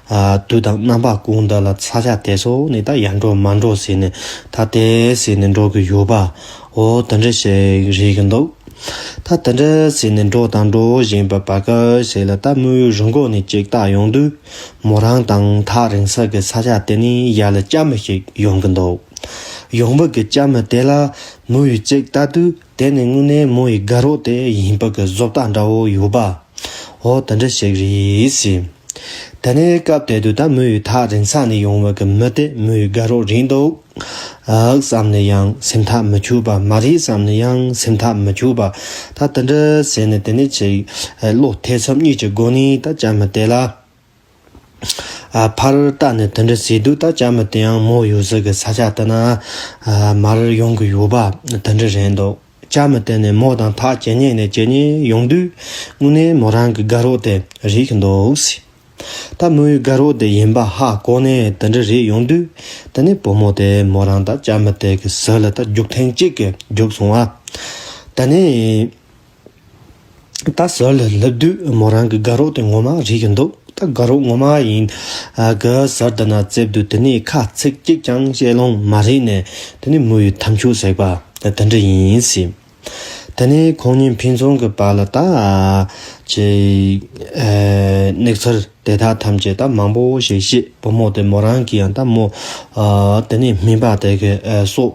ཨ། དུས་དང་རྣམ་པ་ཀུན་ཏུ་ལ་ས་ཆ་དེ་སོགས་ནས་ད་ཡར་འགྲོ་མར་འགྲོ་ཟེར་ནས་ད་དེ་ཟེར་ནས་འགྲོ་གི་ཡོད་པ། འོ་དེ་འདྲ་ཞིག་རེད་གི་འདུག་ད་དེ་འདྲ་ཟེར་ནས་འགྲོ་དང་འགྲོ་བཞིན་པ་བར་སྐབས་ཤིག་ལ་ད་མོ་ཡི་རི་མགོ་ནས་ཅིག་ལྟ་ཡོང་དུས། མོ་རང་དང་ཐག་རིང་ས་གི་ས་ཆ་དེ་ནས་ཡར་ལ་ལྕམ་མོ་ཞིག་ཡོང་གི་འདུག་ཡོང་བ་གི་ལྕམ་མོ་དེ་ལ་མོ་ཡི་ཅིག་ལྟ་དུས། དེ་ནི་དངོས་གནས་མོ་ཡི་དགའ་རོགས་དེ་ཡིན་པ་གི་བཟོ་ལྟ་འདྲ་བོ་ཡོད་པ། འོ་དེ་འདྲ་ཞིག་རེད་ཟེར། དེ་ནས་སྐབས་དེ་དུས་ད་མོ་ཡི་ཐག་རིང་ས་ནས་ཡོང་བ་གི་མི་དེ་མོ་ཡི་དགའ་རོགས་རེད་འདུག་ཨ། བསམ་ནས་ཡང་སེམས་ཐག་མི་ཆོད་པ། མ་རེད་བསམ་ནས་ཡང་སེམས་ཐག་མི་ཆོད་པ། ད་དེ་འདྲ་ཟེར་ནས་དེ་ནས་ཅིག་བློ་ཐེ་ཚོམ་གཉིས་ཀྱི་སྒོ་ནས་ད་ལྕམ་མོ་དེ་ལ། ཨ། ཕར་ལྟ་ནས་དེ་འདྲ་ཟེར་དུས་ད་ལྕམ་མོ་དེ་ཡང་མོ་ཡོད་ས་གི་ས་ཆ་དེ་ན། ཨ། མར་ཡོང་གི་ཡོད་པ་དེ་འདྲ་རེད་འདུག་ལྕམ་མོ་དེ་ནས་མོ་དང་ཐག་ཇེ་ཉེ་ནས་ཇེ་ཉེ་ཡོང་དུས་དངོས་གནས་མོ་རང་གི་དགའ་རོགས་དེ་རེད་གི་འདུག་ཟེར། ད་མོ་ཡི་དགའ་རོགས་དེ་ཡིན་པ་ཧ་གོ་ནས་དེ་འདྲ་རེད་ཡོང་དུས། དེ་ནས་བུ་མོ་དེ་མོ་རང་ད་ལྕམ་མོ་དེ་གི་ཟུར་ལ་ད་རྒྱུག་ཐེངས་གཅིག་གི་རྒྱུག་སོང་བ། དེ་ནས། ད་ཟུར་ལ་སླེབས་དུས་མོ་རང་གི་དགའ་རོགས་དེ་ངོ་མ་རེད་ཀྱི་འདུག་ད་དགའ་རོགས་ངོ་མ་ཡིན། ཨ། གི་ཟུར་དེ་ན་བཙལ་དུས་དེ་ནས་ཁ་ཚིག་གཅིག་ཀྱང་བཤད་ལོང་མ་རེད་ནས། དེ་ནས་མོ་ཡི་དམ་ཆོས་ཟེར་བ་དེ་འདྲ་ཡིན་ཟེར། དེ་ནས་ཁོང་གཉིས་ཕན་ཚུན་གྱི་བར་ལ་ད། ཨ། ཅེ། ཨ། གནས་ཚུལ་དེ་དག་ཐམས་ཅད་ད་མང་པོ་ཞིག་བཤད། བུ་མོ་དེ་མོ་རང་གིས་ཡང་ད་མོ། ཨ། དེ་ནས་སྨན་པ་དེ་གི། ཨ། སྲོག་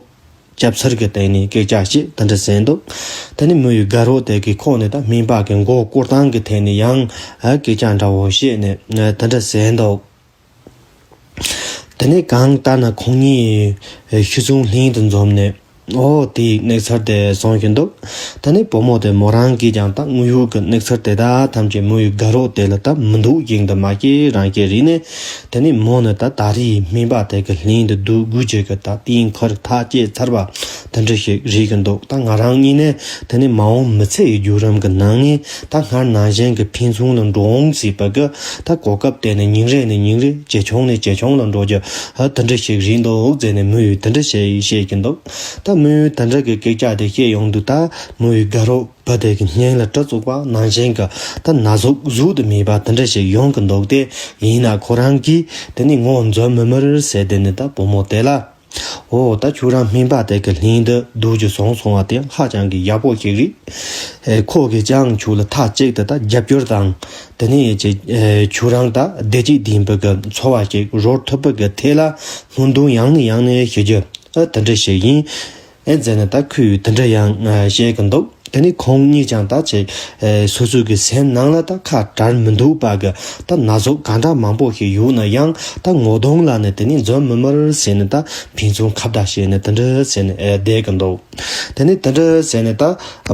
སྐྱབས་འཚོལ་གྱི་སྟེང་ནས་སྐད་ཆ་བཤད་དེ་འདྲ་ཟེར་འདུག་དེ་ནས་མོ་ཡི་དགའ་རོགས་དེ་གིས་ཁོང་ནས་ད་སྨན་པ་གི་མགོ་སྐོར་སྟངས་ཀྱི་ཐད་ནས་ཡང་སྐད་ཆ་འདྲ་བོ་བཤད་ནས་དེ་འདྲ་ཟེར་འདུག་དེ་ནས་གང་ལྟར་ན་ཁོང་གཉིས་ཤི་གསོན་ལྷན་དུ་འཛོམས་ནས། ཨོ་དེའི་གནས་ཚུལ་དེ་གསུང་གི་འདུག་དེ་ནས་བུ་མོ་དེ་མོ་རང་གིས་ཀྱང་ད་དངོས་ཡོད་ཀྱི་གནས་ཚུལ་དེ་དག་ཐམས་ཅད་མོ་ཡི་དགའ་རོགས་དེ་ལ་ད་མི་འདུག་ཡིན་དུ་མ་སྐྱེས་རང་སྐྱེས་རིག་ནས། དེ་ནས་མོ་ནི་ད་ད་རེས་སྨན་པ་དེ་གི་ལྷན་དུ་སྡོད་དགོས་ཀྱི་གི་ད་དེའི་ཁར་ཐག་བཅད་ཚར་བ་དེ་འདྲ་ཞིག་རེད་ཀྱི་འདུག་ད་ང་རང་གཉིས་ནས་དེ་ནས་མ་འོངས་མི་ཚེ་ཡི་བརྒྱུད་རིམ་གྱི་ནང་ནས་ད་སྔར་ནང་བཞིན་གྱི་ཕན་ཚུན་ལ་འགྲོ་འོང་བྱས་པ་གི་ད་གོ་སྐབས་དེ་ནི་ཉིན་རེ་ནས་ཉིན་རེ་ཇེ་ཆུང་ནས་ཇེ་ཆུང་ལ་འགྲོ་རྒྱུ་ཧ་དེ་འདྲ་ཞིག་རེད་འདུག་ཟེར་ནས་མོ་ཡིས་དེ་འདྲ་ཞིག་བཤད་ཀྱི་འདུག་ད་མོ་ཡིས་དེ་འདྲ་གི་སྐད་ཆ་དེ་བཤད་ཡོང་དུས་ད་མོ་ཡི་དགའ་རོགས་བུ་དེ་གི་སྙིང་ལ་གྲི་བཙུགས་པ་ནང་བཞིན་གྱི་ད་ན་ཟུག་གཟུགས་དུ་མེད་པ་དེ་འདྲ་ཞིག་ཡོང་གི་འདུག་སྟེ། ཡིན་ན་ཁོ་རང་གིས་དེ་ནི་ངོ་འཛོམས་མི་མར་ཟེར་དེ་ནི་ད་བུ་མོ་དེ་ལ། འོ་ད་ཁྱོད་རང་སྨན་པ་དེ་གི་ལྷན་དུ་སྡོད་རྒྱུ་བཟང་སོང་བ་དེ་ཧ་ཅང་གི་ཡག་པོ་ཞིག་རེད། ཨེ། ཁོ་གིས་ཀྱང་ཁྱོད་ལ་མཐའ་གཅིག་ཏུ་ད་རྒྱབ་སྐྱོར་དང་། དེ་ནས་ཅིག་ཨེ། ཁྱོད་རང་ད་བདེ་སྐྱིད་ལྡན་པའི་གི་འཚོ་བ་ཞིག་རོལ་ཐུབ་པའི་གི་ཐད་ལ་སྨོན་འདུན་ཡང་ནས་ཡང་ནས་ཞུ་རྒྱུ་ཨ་དེ་འདྲ་ཞིག་ཡིན། ཨེ་ཟེར་ནས་ད་ཁོས་དེ་འདྲ་ཡང་བཤད་གི་འདུག་དེ་ནས་ཁོང་གཉིས་ཀྱང་ད་ཅིག་ཨེ། སོ་སོ་གི་སེམས་ནང་ལ་ད་ཁ་བྲལ་མི་འདུག་པ་གི་ད་ན་ཟུག་གང་འདྲ་མང་པོ་ཞིག་ཡོད་ན་ཡང་ད་ངོ་གདོང་ལ་ནི་དེ་ནས་འཛོམས་མི་མར་ཟེར་ནས་ད་ཕན་ཚུན་ཁ་བརྡ་བྱས་ནས་དེ་འདྲ་ཟེར་ནས་ཨེ། བསྡད་གི་འདུག་དེ་ནས་དེ་འདྲ་ཟེར་ནས་ད་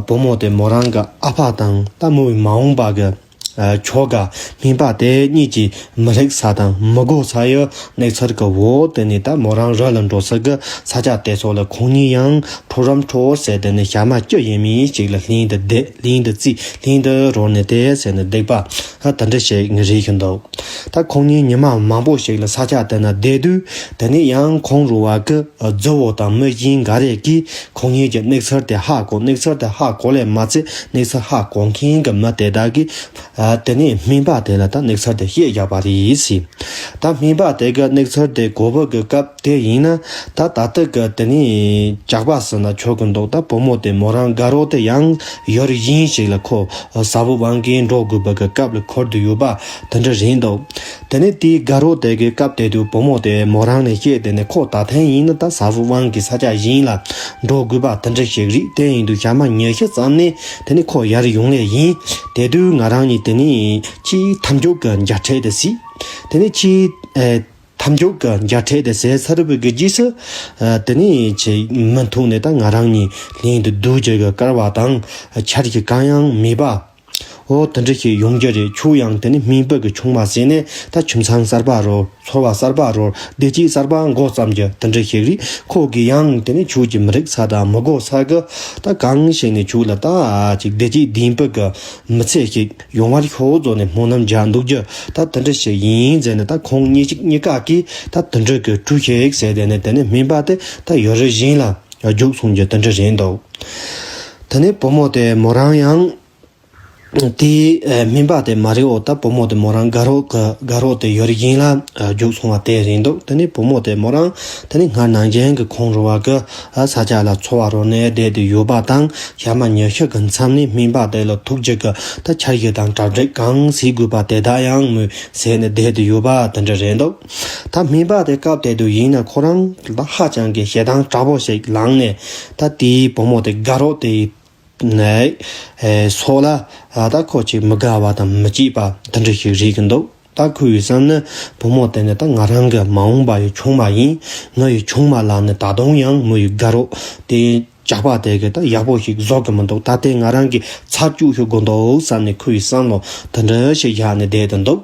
བུ་མོ་དེ་མོ་རང་གི་ཨ་ཕ་དང་ད་མོ་ཡི་མ་འོངས་པ་གི་ཨ། ཁྱོ་ག་སྨན་པ་དེ་གཉིས་ཀྱིས་མི་རིག་ས་དང་མི་གོ་ས་ཡི་གནས་ཚུལ་གི་འོག་དེ་ནས་ད་མོ་རང་རི་ལ་འགྲོ་ས་གི་ས་ཆ་དེ་ཚོ་ལ་ཁོང་གཉིས་ཡང་ཁྲོ་རམ་ཁྲོ་ཟེར་དེ་ནས་ཞག་མ་བཅུ་ཡས་མས་ཅིག་ལ་ལྷན་དུ་བསྡད། ལྷན་དུ་རྩིས། ལྷན་དུ་རོལ་ནས་དེ་ཟེར་ནས་བསྡད་པ་ཨ་དེ་འདྲ་ཞིག་རེད་ཀྱི་འདུག་ད་ཁོང་གཉིས་ཉི་མ་མང་པོ་ཞིག་ལ་ས་ཆ་དེ་ན་བསྡད་དུས་དེ་ནས་ཡང་ཁོང་རུ་བ་གི་རྫི་བོ་དང་མི་གཞན་འགའ་རེ་གིས་ཁོང་གཉིས་ཀྱི་གནས་ཚུལ་དེ་ཧ་གོ། གནས་ཚུལ་དེ་ཧ་གོ་ལས་མ་ཚད་གནས་ཚུལ་ཧ་གོ་མཁན་གྱི་མི་དེ་དག་གིས། ཨ། དེ་ནས་སྨན་པ་དེ་ལ་ད་གནས་ཚུལ་དེ་བཤད་བཞག་པ་རེད་ཟེར། ད་སྨན་པ་དེ་གི་གནས་ཚུལ་དེ་གོ་བ་གི་སྐབས་དེ་ཡིན་ན། ད་ད་ལྟ་གི་དེ་ནས་ཇག་པ་ཟེར་ན་ཆོག་གི་འདུག་ད་བུ་མོ་དེ་མོ་རང་དགའ་རོགས་དེ་ཡང་ཡུལ་གཞན་ཞིག་ལ་ཁོ་ཟ་བུ་དབང་གིས་འགྲོ་དགོས་པ་གི་སྐབས་ལ་འཁོར་དུ་ཡོད་པ་དེ་འདྲ་རེད་འདུག་དེ་ནས་དེའི་དགའ་རོགས་དེ་གི་སྐབས་དེ་དུས་བུ་མོ་དེ་མོ་རང་ནས་བཤད། དེ་ནས་ཁོ་ད་ཐེངས་ཡིན་ན་ད་ཟ་བུ་དབང་གིས་ས་ཆ་གཞན་ལ་འགྲོ་དགོས་པ་དེ་འདྲ་ཞིག་རེད། དེ་ཡིན་དུས་ཞག་མ་ཉི་ཤུ་ཙམ་ནས་དེ་ནས་ཁོ་ཡར་ཡོང་ལེ་ཡིན། དེ་དུས་ང་རང་གཉིས་དེ་ནས་ཆེས་མཐའ་མཇུག་གི་མཇལ་འཕྲད་དེ་ཟེར། དེ་ནས་ཆེས་ཨེ། མཐའ་མཇུག་གི་མཇལ་འཕྲད་དེ་ཟེར་ཚར་བའི་གི་རྗེས་སུ། ཨ། དེ་ནས་ཆེས་མུ་མཐུད་ནས་ད་ང་རང་གཉིས་ལྷན་དུ་སྡོད་རྒྱུ་གི་སྐལ་བ་དང་ཆ་རྒྱུས་གང་ཡང་མེད་པ། འོ་དེ་འདྲ་ཞིག་ཡོང་རྒྱུ་རེད། ཁྱོད་ཡང་དེ་ནས་སྨན་པ་གི་ཆུང་མ་ཟེར་ནས་ད་ཁྱིམ་ཚང་གསར་པ་རོ། ཚོར་བ་གསར་པ་རོ། བདེ་སྐྱིད་གསར་པ་འགོ་བརྩམ་རྒྱུ་དེ་འདྲ་ཞིག་རེད། ཁོ་གིས་ཡང་དེ་ནས་ཁྱོད་ཀྱི་མི་རིག་ས་དང་མི་གོ་ས་གི་ད་གང་ཞིག་ནས་ཁྱོད་ལ་ད་ཅིག་བདེ་སྐྱིད་ལྡན་པ་གི་མི་ཚེ་ཞིག་ཡོང་བར་ཤོག་བཟོ་ནས་སྨོན་ལམ་རྒྱག་འདུག་རྒྱུ་ད་དེ་འདྲ་ཞིག་ཡིན་ཟེར་ནས། ད་ཁོང་གཉིས་གཅིག་གཉིས་ཀ་གིས་ད་དེ་འདྲ་གི་གྲོས་ཤིག་ཟེར། དེ་ནས་དེ་ནས་སྨན་པ་དེ་ད་ཡུལ་གཞན་ལ་རྒྱུགས་སོང་རྒྱུ་དེ་འདྲ་རེད་འདུག་དེ་ནས་བུ་མོ་དེ་མོ་རང་ཡང་དེའི་སྨན་པ་དེ་མ་རེད། འོ་ད་བུ་མོ་དེ་མོ་རང་དགའ་རོགས་གི་དགའ་རོགས་དེ་ཡུལ་གཞན་ལ་རྒྱུགས་སོང་བ་དེ་རེད་འདུག་དེ་ནས་བུ་མོ་དེ་མོ་རང་དེ་ནས་སྔར་ནང་བཞིན་གི་ཁོང་རུ་བ་གི་ས་ཆ་ལ་འཚོ་བ་རོལ་ནས་བསྡད་དེ་ཡོད་པ་དང་། ཞག་མ་ཉི་ཤུ་གི་མཚམས་ནས་སྨན་པ་དེ་ལ་ཐུག་རྒྱུ་གི་ད་འཆར་གཞི་དང་གྲ་སྒྲིག་གང་བྱེད་དགོས་པ་དེ་དག་ཡང་མོས་བྱས་ནས་བསྡད་དེ་ཡོད་པ་དེ་འདྲ་རེད་འདུག་ད་སྨན་པ་དེ་སྐབས་དེ་དུས་ཡིན་ན་ཁོ་རང་ད་ཧ་ཅང་གི་ཞེ་སྡང་དྲག་པོ་ཞིག་ལངས་ནས། ད་དེའི་བུ་མོ་དེ་དགའ་རོགས་དེ་ནས་ཨེ། སོགས་ལ་ཨ། ད་ཁོ་ཅིག་མི་དགའ་བ་དང་མི་སྐྱིད་པ་འདི་འདྲ་ཞིག་རེད་ཀྱི་འདུག་ད་ཁོ་ཡི་བསམ་ནི་བུ་མོ་དེ་ནི་ད་ང་རང་གི་མ་འོངས་པ་ཡི་ཆུང་མ་ཡིན། ངའི་ཆུང་མ་ལ་ནི་ད་དུང་ཡང་མོ་ཡི་དགའ་རོགས་དེ་ཇག་པ་དེ་གི་ད་ཡག་པོ་ཞིག་བཟོ་གི་མི་འདུག་ད་དེ་ང་རང་གི་ཚར་བཅུག་ཤོག་དགོས་འདུག་བསམ་ནས་ཁོ་ཡི་བསམ་བློ་དེ་འདྲ་ཞིག་བཞག་ནས་བསྡད་དུ་འདུག་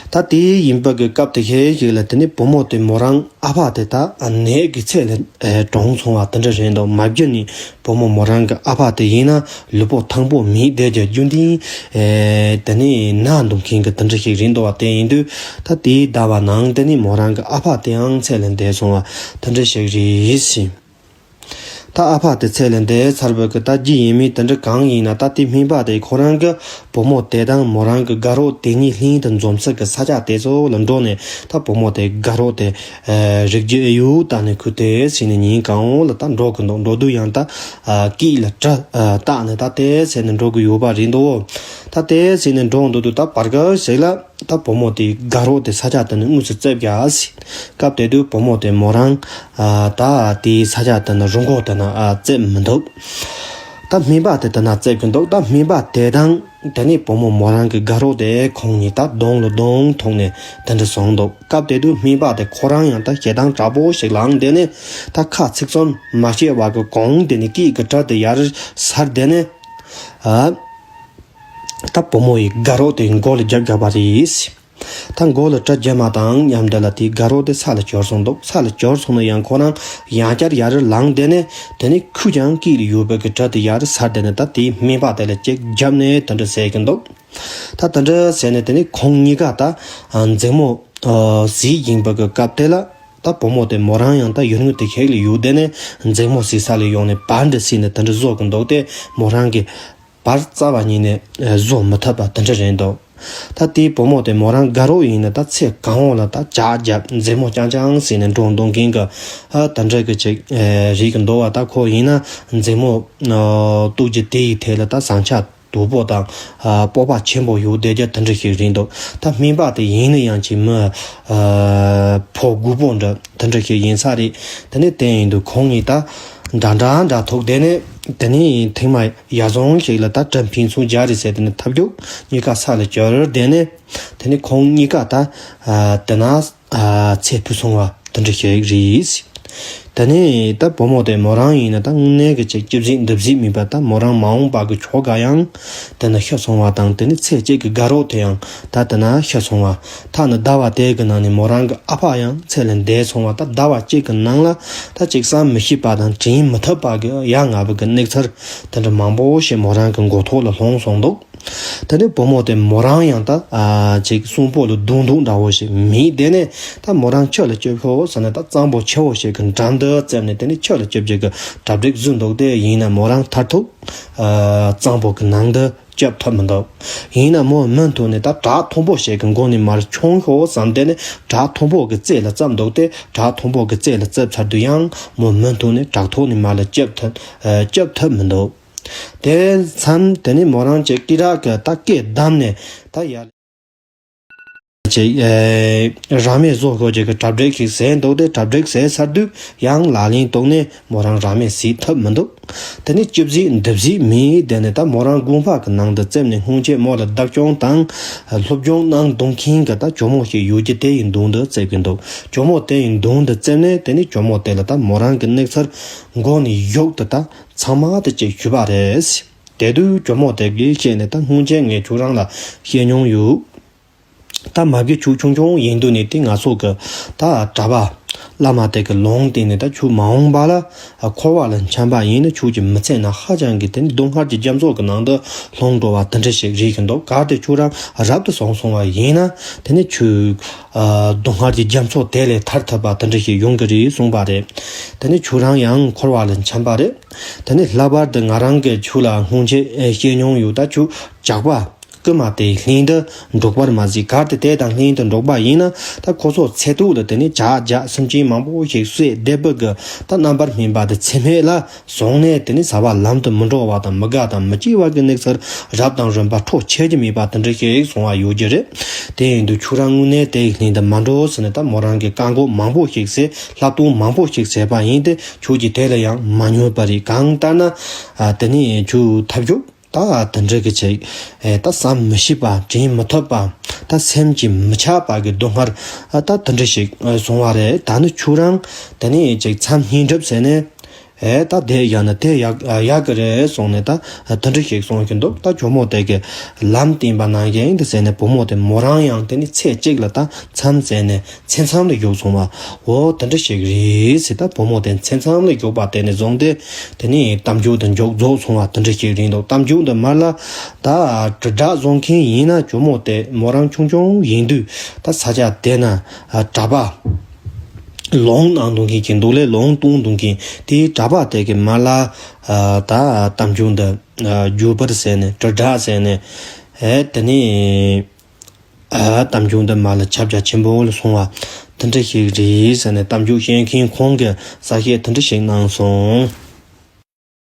ད་དེ་ཡིན་པ་གི་སྐབས་དེ་ཤེས་ཤིག་ལ། དེ་ནས་བུ་མོ་དེ་མོ་རང་ཨ་ཕ་དེ་ད་ནད་ཀྱི་ཚད་ལས་གྲོངས་སོང་བ་དེ་འདྲ་རེད་འདུག་མ་གཞི་ནས་བུ་མོ་མོ་རང་གི་ཨ་ཕ་དེ་ཡིན་ན་ལུས་པོ་ཐང་པོ་མེད་བསྡད་རྒྱུ་རྒྱུན་ལྡན་དེ་ནས་ན་འདུག་མཁན་གྱི་དེ་འདྲ་ཞིག་རེད་འདུག་བ། དེ་ཡིན་དུས་ད་དེའི་ཟླ་བ་ནང་དེ་ནས་མོ་རང་གི་ཨ་ཕ་དེའང་ཚད་ལས་འདས་སོང་བ་དེ་འདྲ་ཞིག་རེད་ཟེར། ད་ཨ་ཕ་དེ་ཚད་ལས་འདས་ཚར་བའི་གི་ད་རྒྱུ་ཡིན་མིན་དེ་འདྲ་གང་ཡིན་ན། ད་དེ་སྨན་པ་དེ་ཁོ་རང་གི་བུ་མོ་དེ་དང་མོ་རང་གི་དགའ་རོགས་དེ་གཉིས་ལྷན་དུ་འཛོམས་ས་གི་ས་ཆ་དེ་ཚོ་ལ་འགྲོ་ནས། ད་བུ་མོ་དེ་དགའ་རོགས་དེ་རིག་རྒྱུ་ཨེ་ཡོད་ད་ནི་ཁུ་དེ་ཟིན་ནས་ཉིན་གང་བོ་ལ་ད་འགྲོ་གི་འདུག་འགྲོ་དུས་ཡང་ད་སྐེད་ལ་གྲི་བཏགས་ནས་ད་དེ་ཟིན་ནས་འགྲོ་གི་ཡོད་པ་རེད་འདུག་ད་དེ་ཟིན་ནས་འགྲོ་འདུག་དུས་ད་བར་སྐབས་ཤིག་ལ། ད་བུ་མོ་དེའི་དགའ་རོགས་དེ་ས་ཆ་དེ་ནས་དངོས་སུ་བཙལ་རྒྱག་ཟེར། སྐབས་དེ་དུས་བུ་མོ་དེ་མོ་རང་ཨ། ད་དེའི་ས་ཆ་དེ་ནས་རི་མགོ་དེ་ན་ཨ། བཙལ་མི་འདུག་ད་སྨན་པ་དེ་དེ་ན་བཙལ་གི་འདུག་ད་སྨན་པ་དེ་དང་དེ་ནས་བུ་མོ་མོ་རང་གི་དགའ་རོགས་དེ་ཁོང་གཉིས་ད་གདོང་ལ་གདོང་ཐུག་ནས་དེ་འདྲ་སོང་འདུག་སྐབས་དེ་དུས་སྨན་པ་དེ་ཁོ་རང་ཡང་ད་ཞེ་སྡང་དྲག་པོ་ཞིག་ལངས། དེ་ནས་ད་ཁ་ཚིག་གསུམ་མ་བཤད་པ་གི་གོང་དེ་ནས་སྐེད་ཀྱི་གྲི་དེ་ཡར་ཟུར་དེ་ནས་ཨ། ད་བུ་མོ་ཡི་དགའ་རོགས་དེ་མགོ་ལ་རྒྱབ་རྒྱག་པ་རེད། ད་མགོ་ལ་གྲི་རྒྱབ་མ་དང་མཉམ་དུ་ལ་དེའི་དགའ་རོགས་དེ་ས་ལ་གྱུར་སོང་འདུག་ས་ལ་གྱུར་སོང་ན་ཡང་ཁོ་རང་ཡང་བསྐྱར་ཡར་ལངས་དེ་ནས། དེ་ནས་ཁོས་ཀྱང་སྐེད་ལ་ཡོད་པའི་གི་གྲི་དེ་ཡར་ཟུར་དེ་ནས་ད་དེའི་སྨན་པ་དེ་ལ་གཅིག་རྒྱབ་ནས་དེ་འདྲ་ཟེར་གི་འདུག་ད་དེ་འདྲ་ཟེར་ནས་དེ་ནས་ཁོང་གཉིས་ཀ་ད་མཛེས་མོ་ཟས་ཡིན་པའི་གི་སྐབས་དེ་ལ། ད་བུ་མོ་དེ་མོ་རང་ཡང་ད་ཡུལ་དངོས་དེ་ཤེས་ལ་ཡོད། དེ་ནས་མཛེས་མོ་ཟས་ས་ལ་ཡོང་ནས་བར་འདྲ་ཟིན་ནས་དེ་འདྲ་བཟོ་གི་འདུག་དེ་མོ་རང་གི་བར་རྩ་བ་ཉིད་ནས་བཟོ་མི་ཐུབ་པ་དེ་འདྲ་རེད་འདུག་ད་དེའི་བུ་མོ་དེ་མོ་རང་དགའ་རོགས་ཡིན་ན་ད་ཚེ་གང་བོ་ལ་ད་ཇག་རྒྱབ་མཛེས་མོ་རྐྱང་རྐྱང་ཟིན་ནས་འགྲོ་འདུག་མཁན་གྱི་ཨ། དེ་འདྲ་གི་ཅིག་རེད་གི་འདུག་བ། ད་ཁོ་ཡིན་ན་མཛེས་མོ་ཨ། གཏུག་རྒྱུ་དེ་ཡི་ཐད་ལ་ད་བཟང་ཆ་དོད་པོ་དང་ཨ། སྤོབས་པ་ཆེན་པོ་ཡོད་བསྡད་རྒྱུ་དེ་འདྲ་ཞིག་རེད་འདུག་ད་སྨན་པ་དེ་ཡིན་ན་ཡང་ཅིག་མི་ཨ། ཕོ་རྒོད་པོ་འདྲ་དེ་འདྲ་ཞིག་ཡིན་ས་རེད། དེ་ནས་དེ་ཡིན་དུས་ཁོང་གཉིས་ད་འདྲ་འདྲ་འདྲ་ཐུག་དེ་ནས། དེ་ནས་ཐེངས་མ་ཡ་བཟང་ཞིག་ལ་ད་གྲི་འཕེན་ཚུགས་རྒྱག་རེད་ཟེར། དེ་ནས་ཐབས་སྐྱོ་གཉིས་ཀ་ས་ལ་གྱུར། དེ་ནས་དེ་ནས་ཁོང་གཉིས་ཀ་ད་ཨ། དེ་ན་ཨ། ཚེ་འཕོས་སོང་བ་དེ་འདྲ་ཞིག་རེད། དེ་ནས་ད་བུ་མོ་དེ་མོ་རང་ཡིན་ན་ད་དངོས་གནས་ཀྱི་ཅིག་སྐྱིད་གཟིགས་འདི་གཟིགས་མིན་པ། ད་མོ་རང་མ་འོངས་པ་གི་ཁྱོ་ག་ཡང་དེ་ན་ཤི་སོང་བ་དང་། དེ་ནས་ཚེ་གཅིག་གི་དགའ་རོགས་དེ་ཡང་ད་དེ་ན་ཤི་སོང་བ། ཐ་ན་ཟླ་བ་དེ་གི་ནང་ནས་མོ་རང་གི་ཨ་ཕ་ཡང་ཚེ་ལས་འདས་སོང་བ། ད་ཟླ་བ་གཅིག་གི་ནང་ལ་ད་ཅིག་བསམ་མི་ཤེས་པ་དང་དྲན་མི་ཐུབ་པ་གི་ཡ་ང་བུ་གི་གནས་ཚུལ་དེ་འདྲ་མང་པོ་ཞིག་མོ་རང་གི་མགོ་ཐོག་ལ་ལྷུང་སོང་འདུག་དེ་ནས་བུ་མོ་དེ་མོ་རང་ཡང་ད་ཨ་ཅིག་གསོན་པོ་ལ་སྡུག་སྡུག་འདྲ་བོ་ཞིག་མེད། དེ་ནས་ད་མོ་རང་ཆུ་ལ་སྐྱུར་ཤོག་ཟེར་ནས་ད་གཙང་པོ་ཆེ་བོ་ཞིག་གི་འགྲམ་དུ་བཙལ་ནས་དེ་ནས་ཆུ་ལ་སྐྱུར་རྒྱུ་གི་གྲ་སྒྲིག་བཟོས་འདུག་དེ་ཡིན་ན་མོ་རང་མཐར་ཐུག་ཨ་གཙང་པོ་གི་ནང་དུ་ སྐྱོབ་ཐུབ་མི་འདུག་ཡིན་ན་མོ་མུ་མཐུད་ནས་ད་བྲག་མཐོན་པོ་ཞིག་གི་མགོ་ནས་མར་མཆོང་ཤོག་བསམ་དེ་ནས་བྲག་མཐོན་པོ་གི་རྩེ་ལ་བརྩིབས་འདུག་སྟེ། བྲག་མཐོན་པོ་གི་རྩེ་ལ་བརྩིབས་ཚར་དུས་ཡང་མོ་མུ་མཐུད་ནས་བྲག་ཐོག་ནས་མར་ལ་སྐྱོབ་ཐུབ་ཨ་སྐྱོབ་ཐུབ་མི་འདུག་དེ་མཚམས་དེ་ནས་མོ་རང་ཅིག་སྐེ་རགས་ཀྱི་ད་སྐེ་བསྡམས་ནས་ད་ཡར་ཅིག་ཨེ་ར་མས་བཟོ་ཤོག་ཅིག་གི་གྲ་སྒྲིག་ཞིག་བཟས་འདུག་སྟེ། གྲ་སྒྲིག་བཟས་ཚར་དུས་ཡང་ལག་ལེན་ཐོག་ནས་མོ་རང་ར་མས་གཟིགས་ཐུབ་མི་འདུག་དེ་ནས་ཅི་བཟེད་འདི་བཟེད་མེད། དེ་ནས་ད་མོ་རང་དགོན་པ་གི་ནང་དུ་བརྩིབས་ནས་སྔོན་ཆད་མོ་ལ་བདག་སྐྱོང་དང་སློབ་སྦྱོང་གནང་འདུག་མཁན་གྱི་ད་ཇོ་མོ་ཞིག་ཡོད་ཀྱི་དེ་ཡི་མདུན་དུ་བརྩིབས་ཀྱི་འདུག་ཇོ་མོ་དེ་ཡི་མདུན་དུ་བརྩིབས་ནས་དེ་ནས་ཇོ་མོ་དེ་ལ་ད་མོ་རང་གི་གནས་ཚུལ་མགོ་ནས་མཇུག་ཏུ་ད་ཚང་མ་དེ་ཅིག་ཞུས་པ་རེད། དེ་དུས་ཇོ་མོ་དེ་གིས་བཤད་ནས་ད་སྔོན་ཆད་ངས་ཁྱོད་རང་ལ་བཤད་མྱོང་ཡོད། ད་མ་གི་ཁྱོད་ཆུང་ཆུང་ཡིན་དུས་ནས་དེ་ང་ཚོ་གི་ད་གྲྭ་པ་བླ་མ་དེ་གི་ལུང་བསྟན་ནས་ད་ཁྱོད་མ་འོངས་པ་ལ་འཁོར་བ་ལ་འཁྱམས་པ་ཡིན་ན་ཁྱོད་ཀྱི་མི་ཚེ་ནང་ཧ་ཅང་གི་དེ་ནི་སྡུག་བསྔལ་གྱི་རྒྱ་མཚོ་གི་ནང་དུ་ལྷུང་འགྲོ་བ་དེ་འདྲ་ཞིག་རེད་ཀྱི་འདུག་གལ་ཏེ་ཁྱོད་རང་རབ་ཏུ་བྱུང་སོང་བ་ཡིན་ན་དེ་ནི་ཁྱོད་ཨ་སྡུག་བསྔལ་གྱི་རྒྱ་མཚོ་དེ་ལས་ཐར་ཐུབ་པ་དེ་འདྲ་ཞིག་ཡོང་གི་རེད་གསུངས་པ་རེད། དེ་ནི་ཁྱོད་རང་ཡང་འཁོར་བ་ལ་འཁྱམས་པ་རེད། དེ་ནི་ལྷག་པར་དུ་ང་རང་གིས་ཁྱོད་ལ་སྔོན་ཆད་ཨེ་བཤད་མྱོང་ཡོད། ད་ཁྱོད་ཇག་པ་རྐུན་མ་དེའི་ལྷན་དུ་འགྲོགས་པར་མ་གཟིགས། གལ་ཏེ་དེ་དང་ལྷན་དུ་འགྲོགས་པ་ཡིན་ན་ད་ཁོ་ཚོ་ཚེ་ཐོག་ལ་དེ་ནི་ཇག་ཇག་སེམས་ཅན་མང་པོ་ཞིག་གསོད་བདེ་སྤོད་ཀྱི་ད་རྣམ་པར་སྨིན་པ་དེ་ཚེ་སྨད་ལ་བཟུང་ནས་དེ་ནི་བྱ་བ་ལམ་དུ་མི་འགྲོ་བ་དང་མི་དགའ་དང་མི་སྐྱིད་པ་གི་གནས་ཚུལ་རབ་དང་རིམ་པ་འཕྲོ་ཆད་ཀྱི་མེད་པ་དེ་འདྲ་ཞིག་གསུང་བ་ཡོད་ཀྱི་རེད། དེ་ཡིན་དུས་ཁྱོད་རང་དངོས་གནས་དེའི་ལྷན་དུ་མ་འགྲོ་ཟེར་ནས་ད་མོ་རང་གིས་བཀག་འགོག་མང་པོ་ཞིག་བྱས། བསླབ་སྟོན་མང་པོ་ཞིག་བྱས་པ་ཡིན་ཏེ། ཁྱོད་ཀྱིས་དེ་ལ་ཡང་མ་མྱོང་བ་རེད། གང་ལྟར་ན་ཨ་དེ་ནི་ཁྱོད་ཐབས་སྐྱོ་ད་དེ་འདྲ་གི་ཆེད་ཨེ་ད་བསམ་མི་ཤེས་པ་དྲན་མི་ཐུབ་པ་ད་སེམས་ཀྱིས་མི་ཆགས་པ་གི་སྡུག་བསྔལ་ཨ་ད་དེ་འདྲ་ཞིག་ཨ་བྱུང་བ་རེད། ད་ནི་ཁྱོད་རང་དེ་ནི་ཅིག་མཚམས་བསྙེན་སྒྲུབ་བྱས་ནས་ཨེ་ད་དེ་ཡག་ན་དེ་ཡག་ཡག་གི་རེད་གསུངས་ནས་ད་དེ་འདྲ་ཞིག་གསུང་གི་འདུག་ད་ཇོ་མོ་དེ་གི་ལམ་བསྟན་པ་ནང་བཞིན་དུ་བྱས་ནས་བུ་མོ་དེ་མོ་རང་ཡང་དེ་ནི་ཚེ་གཅིག་ལ་ད་མཚམས་བྱས་ནས་མཚན་མཚམས་ལ་བཞུགས་སོང་བ། འོ་དེ་འདྲ་ཞིག་རེད་ཟེར། ད་བུ་མོ་དེ་མཚན་མཚམས་ལ་བཞུགས་པ་དེ་ནས་བཟུང་སྟེ་དེ་ནས་གཏམ་རྒྱུད་དེ་མཇུག་རྫོགས་སོང་བ་དེ་འདྲ་ཞིག་རེད་འདུག་གཏམ་རྒྱུད་འདི་མར་ལ་ད་དྲིལ་བསྒྲགས་བཟོ་མཁན་ཡིན་ན་ཇོ་མོ་དེ་མོ་རང་ཆུང་ཆུང་ཡིན་དུས་ད་ས་ཆ་དེ་ན་གྲྭ་པ་ལུང་གནང་འདུག་མཁན་གྱི་འདུག་ལས་ལུང་གཏོང་འདུག་མཁན་དེའི་གྲྭ་པ་དེ་གི་མར་ལ་ད་གཏམ་རྒྱུད་འདི་བརྗོད་པར་ཟེར་ནས་དྲིལ་བསྒྲགས་ཟེར་ནས་ཨེ་དེ་ནས། ཨ་གཏམ་རྒྱུད་འདི་མར་ལ་ཁྱབ་རྒྱ་ཆེན་པོ་ལ་སོང་བ་དེ་འདྲ་ཞིག་རེད་ཟེར་ནས་གཏམ་རྒྱུད་བཤད་མཁན་ཁོང་གིས་གསལ་བཤད་དེ་འདྲ་ཞིག་གནང་སོང་།